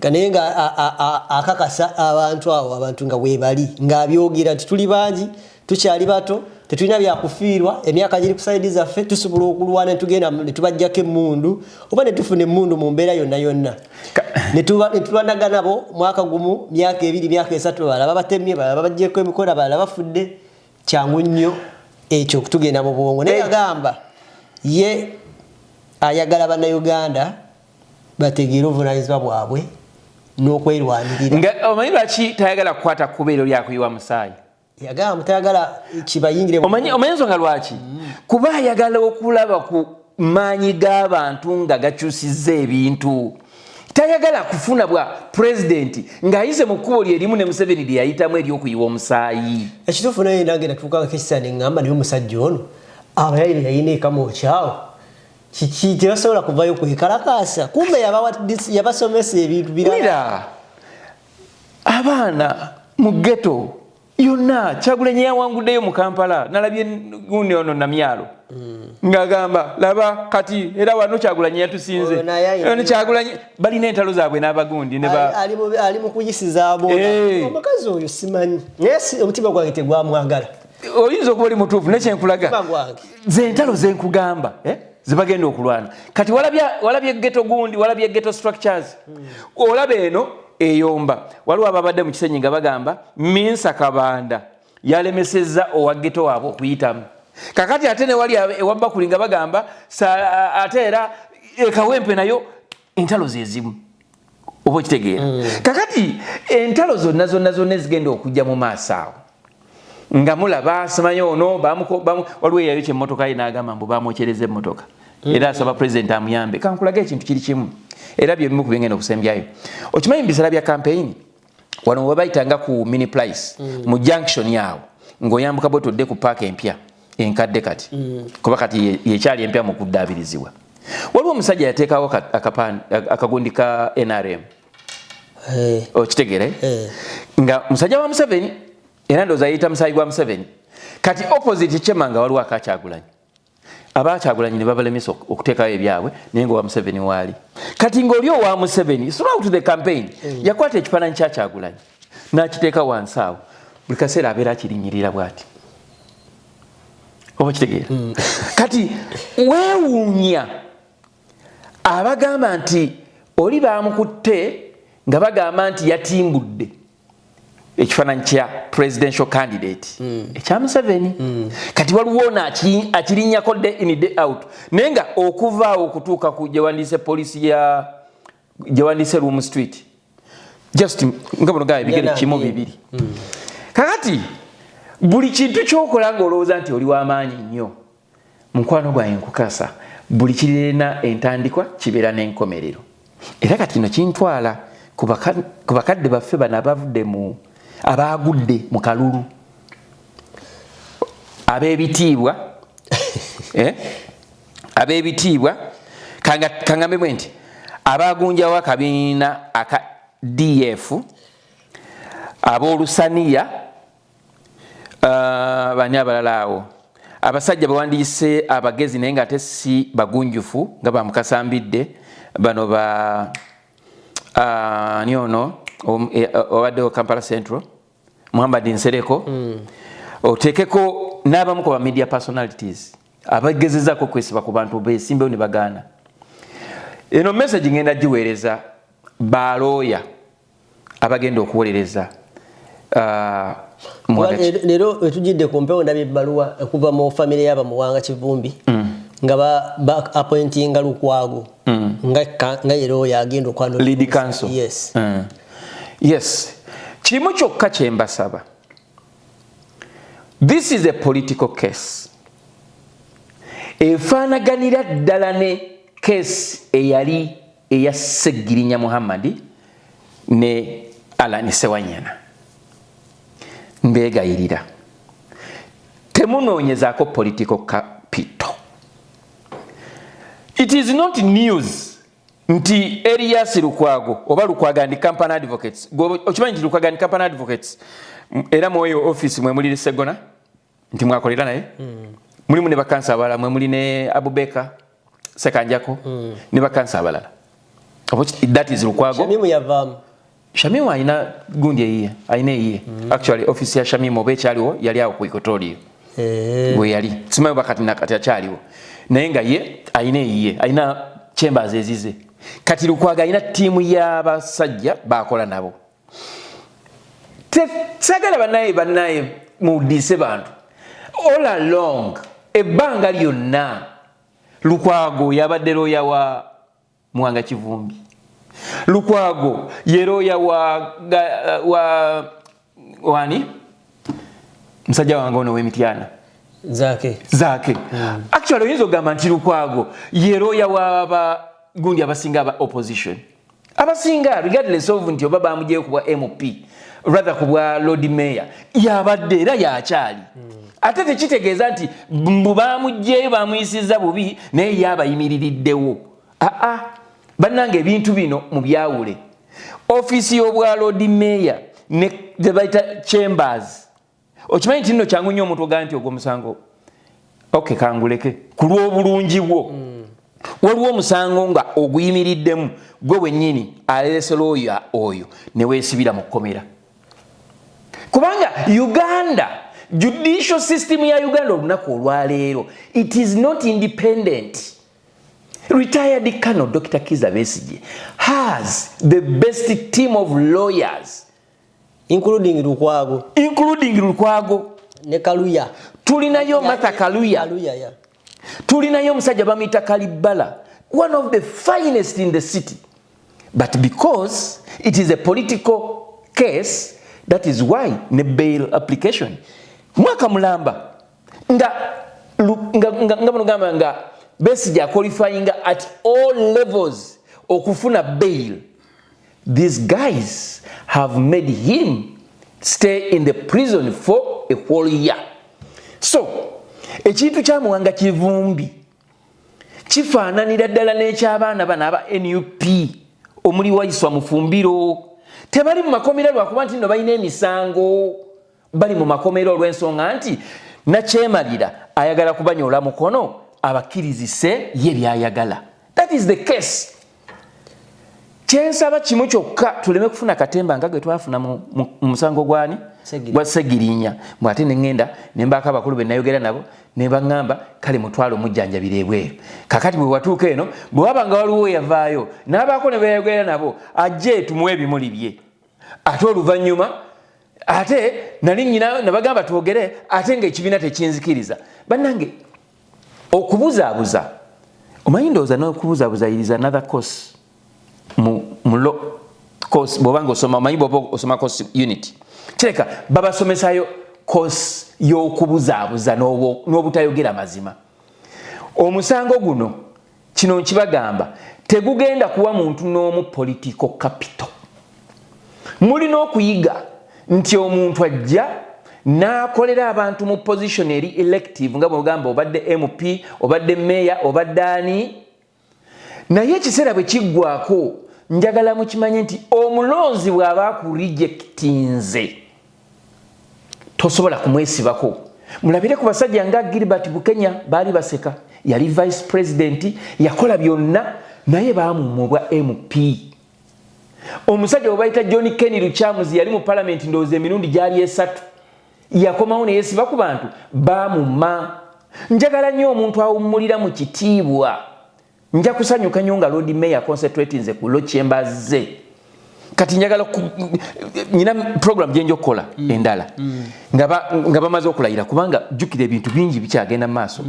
Naye nga akakasa abantu abo, abantu nga webali ng'abyogera nti tuli bangi, tukyali bato, tetulina byakufiirwa, emyaka giri ku side zaffe, tusobola okulwana netugenda netubajjako emundu oba netufuna emundu mu mbeera yonna yonna, netulwanaga nabo mwaka gumu, myaka 2, myaka 3, balaba batemye, balaba bajjeko emikono, balala bafudde. Kyangu nnyo ekyo tugenda mu bwongo. Naye yagamba ye ayagala Bannayuganda bategeere obuvunanyizibwa bwabwe n'okwerwanirira. Nga omanyi lwaki tayagala kukwata kkubo lyakuyiwa musaayi? Yagamba tayagala kibayingire. Omanyi ensonga lwaki? Kuba ayagala okulaba ku maanyi g'abantu nga gakyusizza ebintu. Tayagala kufuna bwa pulezidenti ng'ayise mu kkubo lyerimu ne Museveni lye yayitamu ery'okuyiwa omusaayi. Ekituufu, naye nange natuukako ekisa neŋŋamba, naye omusajja ono abayayire yayina ekamwokyawo kiki? Tebasobola kuvayo kwekalakaasa? Kumbe yabasomesa ebintu birala. Wulira, abaana mu ghetto yonna, Kyagulanyi yawanguddeyo mu Kampala. Nalabye gundi ono Namyalo ng'agamba, "Laba kati era wano Kyagulanyi yatusinze." Oyo naye Ono Kyagulanyi balina entalo zaabwe n'abagundi ne ba Ali mu kuyisizaamu. Omukazi oyo simanyi, naye omutima gwange tegwamwagala. Oyinza okuba oli mutuufu nekyenkulaga. Omutima gwange. Ze entalo zenkugamba, eh? Zebagenda okulwana kati. Walabye ghetto gundi, walabye ghetto structures, olaba eno eyomba. Waliwo ababadde mu Kisenyi nga bagamba Minsa Kabanda yalemesezza owa ghetto waabwe okuyitamu. Kakati ate ne wali ewabakuli nga bagamba ate era ekawempe nayo entalo zezimu, oba okitegeera? Kakati entalo zonna zonna zonna ezigenda okujja mu maaso awo nga mulaba, simanyi ono waliwo eyayokya emmotoka ye n'agamba mbu bamwokyereza emmotoka, era asaba pulezidenti amuyambe. Kankulaga ekintu kiri kimu, era byebimu ku byengenda okusembyayo. Okimanyi mu biseera bya campaign wano we bayitanga ku Mini Price, mu junction awo ng'oyambuka bwe todde ku paaka empya enkadde kati, kuba kati yekyali empya mu kuddaabirizibwa, waliwo omusajja yateekawo akagundi ka NRM. Okitegere? Nga musajja wa Museveni, era ndowooza yeyita musaayi gwa Museveni. Kati opposite kyemanga waliwo akakyagulanyi, abakyagulanyi ne babalemesa okuteekayo ebyabwe, naye nga owa Museveni waali. Kati ng'oli owa Museveni throughout the campaign yakwata ekifaananyi kya Kyagulanyi n'akiteeka wansi awo, buli kaseera abeera akirinyirira bw'ati, oba kitegeera? Kati weewuunya abagamba nti oli bamukutte nga bagamba nti yatimbudde ekifaananyi kya presidential candidate ekya Museveni. Kati waliwo ono akirinnyako day in day out, naye nga okuvaawo okutuuka ku gyewandiise polisi ya gyewandiise Room Street, just nga buno gaba ebigere kimu bibiri. Kakati buli kintu kyokola ng'olowooza nti oli w'amaanyi nnyo, mukwano gwange nkukasa, buli kirina entandikwa kibeera n'enkomerero. Era kati kino kintwala ku bakadde baffe bano abavudde mu abaagudde mu kalulu, ab'ebitiibwa, eh? Ab'ebitiibwa, kangambe bwe nti abagunjawo akabiina aka DF, ab'olusaniya, bani abalala awo, abasajja bawandiise abagezi naye nga ate si bagunjufu nga bamukasambidde bano ba ani ono obaddewo Kampala Central, Muhammad Nsereko, oteekeko N'abamu ku ba media personalities abagezezaako okwesiba ku bantu besimbewo ne bagaana, eno message ngenda giweereza balooya abagenda okuwolereza Leero wetujidde ku mpewo, ndabye ebbaluwa okuva mu famire y'abamuwanga Kivumbi nga ba appointinga Lukwago nga ye looya agenda okwanula. Lead counsel. Yes. Yes, kimu kyokka kyembasaba, this is a political case efaanaganira ddala ne case eyali eya Segirinya Muhammadi ne Alani Sewanyana. Mbeegayirira, temunoonyezaako political capital. It is not news nti Erias Lukwago oba Lukwago and Company Advocates, okimanyi nti Lukwago and Company Advocates era mwoyo office mwe muli Segona nti mwakolera naye, mulimu ne bakansa abalala, mwe muli ne Abubeka Sekanjako ne bakansa abalala. That is Lukwago. Shamimu yavaamu. Shamimu alina gundi eyiye, alina eyiye. Actually, office ya Shamimu oba ekyaliwo, yali awo ku Equatoria. We yali simanyi oba kati nakati akyaliwo, naye nga ye alina eyiye, alina chambers ezize. Kati Lukwago alina ttiimu y'abasajja bakola nabo. Sagala bannaye, bannaye mudiise bantu. All along, ebbanga lyonna, Lukwago yabadde looya wa Muwanga Kivumbi. Lukwago ye looya wa wani, musajja wange ono w'Emityana. Zaake. Zaake. Actually, oyinza okugamba nti Lukwago ye looya waba gundi abasinga aba opposition abasinga, regardless of nti oba bamujeyo ku bwa MP, rather ku bwa Lord Mayor, yabadde era yakyali. Ate tekitegeeza nti mbu bamugjeyo bamuyisiza bubi, naye yabayimiririddewo. Aa, bannange, ebintu bino mubyawule. Ofiisi y'obwa Lord Mayor ne zebayita chambers, okimanyi nti nno kyangu nnyo omuntu ogaa nti ogwo omusango, ok, kanguleke ku lw'obulungi bwo. Waliwo omusango nga oguyimiriddemu gwe wennyini aleesera oyo oyo ne weesibira mu kkomera, kubanga Uganda, judicial system ya Uganda olunaku olwaleero, it is not independent. Retired Colonel Dr Kiza Besigye has the best team of lawyers, including Lukwago. Including Lukwago. Ne Kaluya. Tulinayo Martha Kaluya. Kaluya, yeah. Tulinayo omusajja bamuyita Kalibala, one of the finest in the city, but because it is a political case, that is why ne bail application mwaka mulamba nga nga nga Besigye qualifying at all levels okufuna bail. These guys have made him stay in the prison for a whole year. So ekintu kyamuwanga Kivumbi kifaananira ddala n'ekyabaana bano aba NUP omuli Waiswa Mufumbiro. Tebali mu makomera lwakuba nti nno balina emisango, bali mu makomera olw'ensonga nti nakyemalira ayagala kubanyola mukono abakkirizise ye byayagala. That is the case. Kyensaba kimu kyokka, tuleme kufuna katemba nga gwe twafuna mu musango gwani, gwa Segirinya, mbw ate neŋŋenda nembaako abakulu be nayogera nabo ne baŋŋamba, kale mutwalo omujjanjabira ebweru. Kakati bwe watuuka eno, bwe waba nga waliwo yavaayo n'abaako ne beyayogera nabo, ajje tumuwe ebimuli bye. Ate oluvannyuma ate nali nyina nabagamba twogere, ate ngaekibiina tekinzikiriza. Bannange, okubuzaabuza, omanyi, ndowooza n'okubuzaabuza is another course mu law course. Bw'oba nga osoma, omanyi bw'oba osoma course unit, kireka babasomesayo course y'okubuzaabuza n'obutayogera mazima. Omusango guno, kino nkibagamba, tegugenda kuwa muntu n'omu political capital. Mulina okuyiga nti omuntu ajja n'akolera abantu mu position eri elective, nga bwogamba obadde MP, obadde meya, obadde ani, naye ekiseera bwe kiggwako, njagala mukimanye nti omulonzi bw'aba akurejectinze, tosobola kumwesibako. Mulabire ku basajja nga Gilbert Bukenya, baali baseka, yali vice president, yakola byonna, naye baamumma obwa MP. Omusajja bwe bayita John Ken Lukyamuzi yali mu palamenti, ndowooza emirundi gyali esatu. Yakomawo neyesiba ku bantu bamumma. Njagala nnyo omuntu awummulira mu kitiibwa. Nja kusanyuka nnyo nga Lord Mayor concentrate nze ku law chambers ze. Kati njagala nyina program gyenja okukola endala nga bamaze okulayira, kubanga jjukira ebintu bingi bikyagenda mu maaso.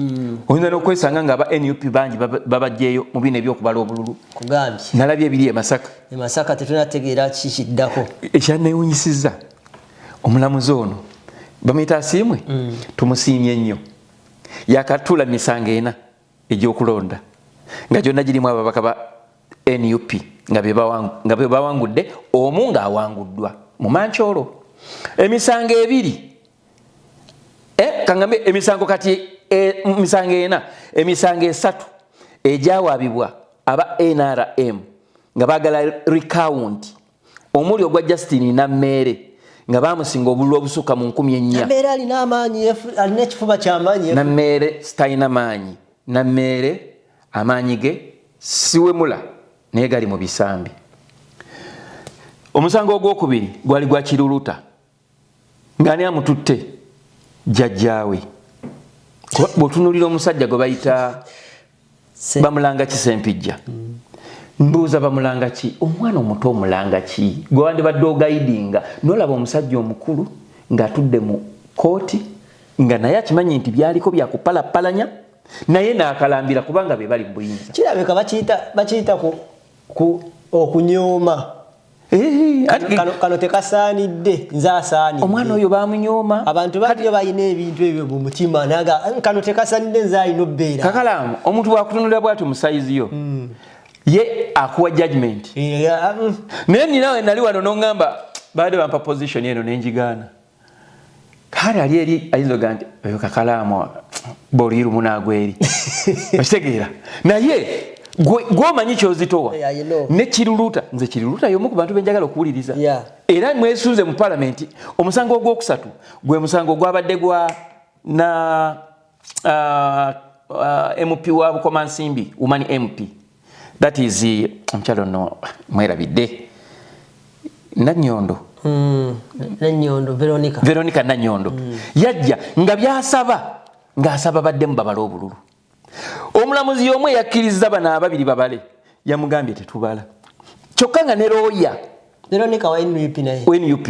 Oyinza n'okwesanga nga aba NUP bangi babajjeeyo mu bino ebyokubala obululu. Kugambye. Nalabye ebiri e Masaka. E Masaka tetunategeera kikiddako. Ekyanneewunyisizza, omulamuzi ono bamuyita Asiimwe, tumusiimye nnyo. Yakatuula misango 4 egyokulonda nga gyonna girimu ababaka ba NUP nga be bawangudde, omu ng'awanguddwa mu mankyolo. Emisango 2, kaŋŋambe emisango kati misango 4, emisango 3 egyawaabibwa aba NRM nga baagala recount, omuli ogwa Justin Nammeere nga bamusinga obululu obusukka mu 4000. Nammeere alina amaanyi, alina ekifuba kyamaanyi. Nammeere sitalina maanyi. Nammeere amaanyi ge siwemula, naye gali mu bisambi. Omusango ogwokubiri gwali gwa Kiruluta, ng'ani amututte? Jjajjaawe. Bw'otunuulira omusajja gwe bayita bamulanga ki, Sempijja, mbuuza bamulanga ki? Omwana omuto omulanga ki gwe wandibadde oguidinga, nolaba omusajja omukulu ng'atudde mu kooti nga naye akimanyi nti byaliko byakupalapalanya, naye n'akalambira kubanga be bali mu buyinza. Kirabika bakiyita ku okunyooma. Kano tekasaanidde, nze asaanidde. Omwana oyo bamunyooma. Abantu bangi balina ebintu ebyo mu mutima, naga kano tekasaanidde, nze alina obbeera. Kakalaamu, omuntu bwakutunulira bwati mu size yo, ye akuwa judgment. Naye ninawe nali wano noŋŋamba baadde bampa position eno nenjigaana. Kale ali eri ayinza ogaa nti oyo Kakalaamu boli lumu naagwa eri, okitegeera? Naye gwomanyi kyozitowa. Yeah, I know. Ne Kiruluta, nze Kiruluta y'omu ku bantu benjagala okuwuliriza. Era mwesunze mu palamenti omusango ogwokusatu gwe musango gwabadde gwa na MP wa Bukomansimbi, woman MP, that is omukyalo no mwerabidde, Nanyondo. Nanyondo Veronica. Veronica Nanyondo. Yajja nga byasaba ng'asaba baddemu babale obululu. Omulamuzi y'omu eyakkiriza bano ababiri babale yamugambye tetubala, kyokka nga ne looya Veronica wa NUP naye. NUP,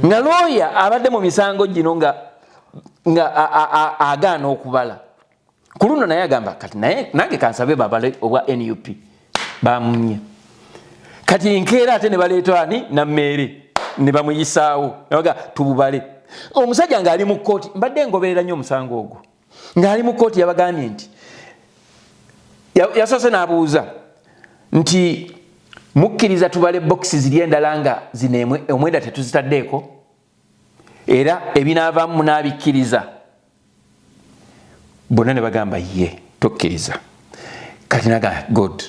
nga looya abadde mu misango gino nga agaana okubala ku luno, naye agamba kati naye nange kansabe babale obwa NUP. Bamunye. Kati nkeera ate ne baleeta ani, Nammeere, ne bamuyisaawo nabaga tububale. Omusajja ng'ali mu kkooti, mbadde ngoberera nnyo omusango ogwo, ng'ali mu kkooti yabagambye nti yasoose n'abuuza nti mukkiriza tubale bokisi ziri endala nga zino 9 tetuzitaddeeko, era ebinaavaamu munaabikkiriza? Bonna ne bagamba ye tokkiriza. Kati nagamba good,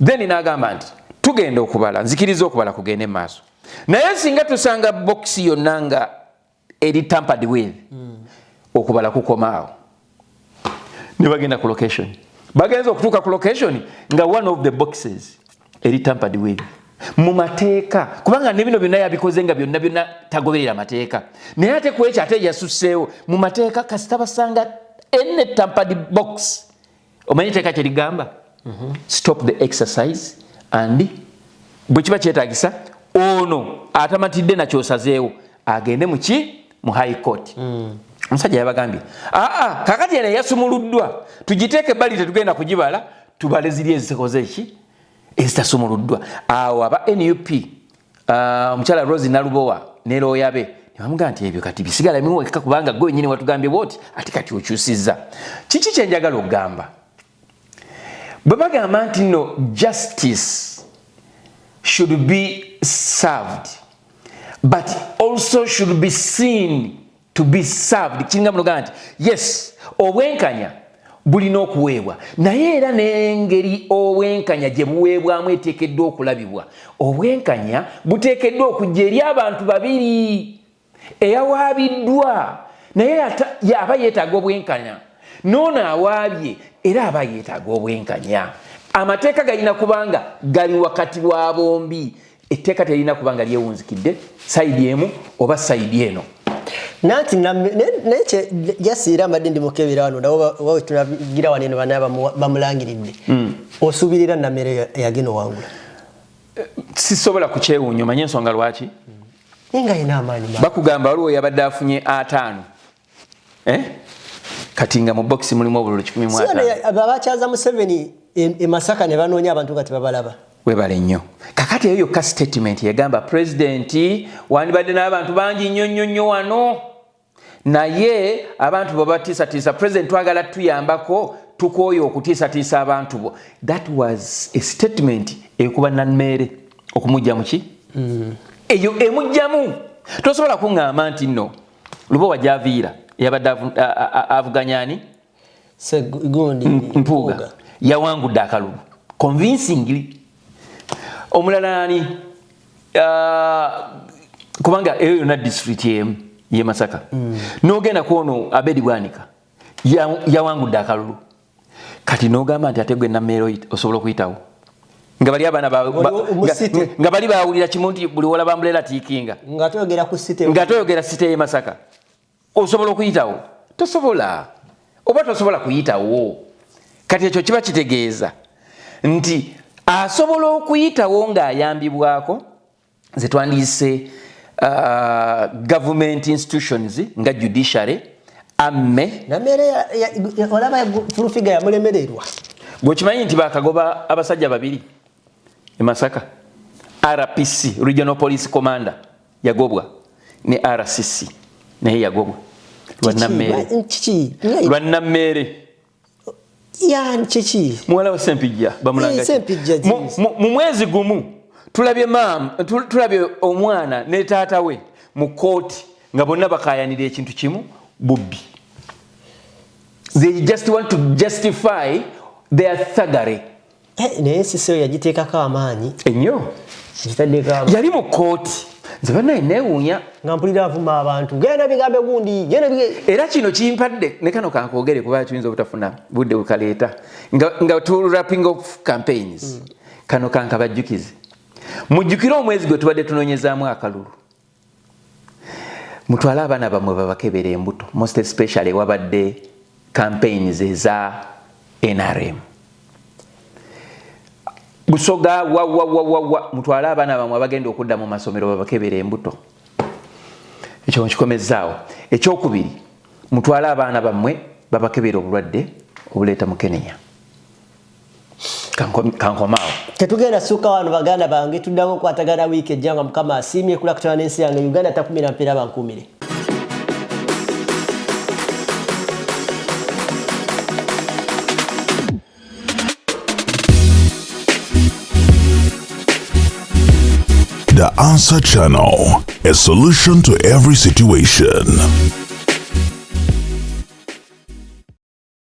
then n'agamba nti tugenda okubala, nzikiriza okubala kugende mu maaso, naye singa tusanga bokisi yonna nga eri tampered with, okubala kukomaawo. Ne bagenda ku location. Bagenza okutuuka ku location nga one of the boxes eri tampered with. Mu mateeka, kubanga ne bino byonna yabikoze nga byonna byonna tagoberera mateeka, naye ate ku ekyo ate yasusseewo. Mu mateeka kasita basanga any tampered box, omanyi etteeka kyerigamba? Stop the exercise, and bwe kiba kyetagisa ono atamatidde nakyosazeewo agende muki, mu High Court. Omusajja yabagambye aa kakati eno eyasumuluddwa tugiteeke ebbali, tetugenda kugibala, tubale ziri ezikoze eki, ezitasumuluddwa. Awo aba NUP, omukyala Rose Nalubowa ne looya be nebamugaa nti ebyo kati bisigala miwekka, kubanga gwe wenyini watugambye bwoti, ate kati okyusizza. Kiki kyenjagala okugamba? Bwe bagamba nti no justice should be served but also should be seen to be served, kiringa munogaa nti yes, obwenkanya bulina okuweebwa, naye era n'engeri obwenkanya gye buweebwamu eteekeddwa okulabibwa. Obwenkanya buteekeddwa okujja eri abantu babiri: eyawaabiddwa naye aba yeetaaga obwenkanya, noono awaabye era aba yeetaaga obwenkanya. Amateeka galina kubanga gali wakati wa bombi. Etteeka terina kubanga lyewunzikidde side emu oba side eno. Nanti naye jasiira mbadde ndi mukebera wano nabo tunagira wano eno bana bamulangiridde. Osuubirira Nameere yagenda owangula? Sisobola kukyewuunya, omanye ensonga lwaki? Naye nga yina amaanyi. Bakugamba waliwo yabadde afunye 50, eh? Kati nga mu bokisi mulimu obululu 150. Abakyaza Museveni e Masaka ne banoonya abantu nga tebabalaba. Webale nnyo. Kakati eyo yokka statement yagamba pulezidenti wandibadde n'abantu bangi nnyo nnyo nnyo wano, naye abantu bo batiisatiisa. Pulezidenti twagala tuyambako, tukooye okutiisatiisa abantu bo. That was a statement ekuba Nammeere okumugja muki eyo emugjamu. Tosobola kuŋŋamba nti nno Lubowa gyaviira yabadde avuganya ani? Gundi. Mpuuga yawangudde akalulu convincingly. Omulala ani? Kubanga eyo yonna district emu ye Masaka. N'ogenda kwono Abedi Bwanika yawangudde akalulu. Kati n'ogamba nti ate gwe Nammeere osobola okuyitawo nga bali abaana nga bali bawulira kimu nti buli wola bambulela tiikinga. Nga toyogera ku city. Nga toyogera city ye Masaka, osobola okuyitawo? Tosobola, oba tosobola kuyitawo. Kati ekyo kiba kitegeeza nti asobola okuyitawo ng'ayambibwako ze twandiyise government institutions nga judiciary, amme. Nammeere olaba Full Figure yamulemererwa. Bwekimanyi nti bakagoba abasajja babiri e Masaka, RPC, regional police commander, yagobwa ne RCC naye yagobwa lwa Kiki? Nammeere. Yani kiki? Muwala wa Sempijja bamulanga. Sempijja. Mu mwezi gumu tulabye maama, tulabye omwana ne taata we mu kooti nga bonna bakayanira ekintu kimu, bubbi. They just want to justify their thuggery. Naye sisi oyo yagiteekako amaanyi. Ennyo. Yali mu kooti, nze bannaye neewuunya. Nga mpulira avuma abantu, genda bigambe gundi, genda. Era kino kimpadde ne kano kankwogere kuba tuyinza obutafuna budde bukaleeta nga tu wrapping off campaigns. Kano kankabajjukize, mujjukire omwezi gwe tubadde tunoonyezaamu akalulu. Mutwale abaana bammwe babakebera embuto, most especially wabadde campaigns eza NRM, Busoga, wawawawawa. Mutwale abaana bamwe abagenda okudda mu masomero babakebera embuto. Ekyo nkikomezaawo. Ekyokubiri, mutwale abaana bammwe babakebera obulwadde obuleeta mukenenya. Kankomaawo. Tetugenda sukka wano, baganda bange. Tuddamu okukwatagana wiiki ejja nga Mukama asiimye. Kulakutana n'ensi yange Uganda takumira mpeera bankuumire. The Answer Channel, a solution to every situation.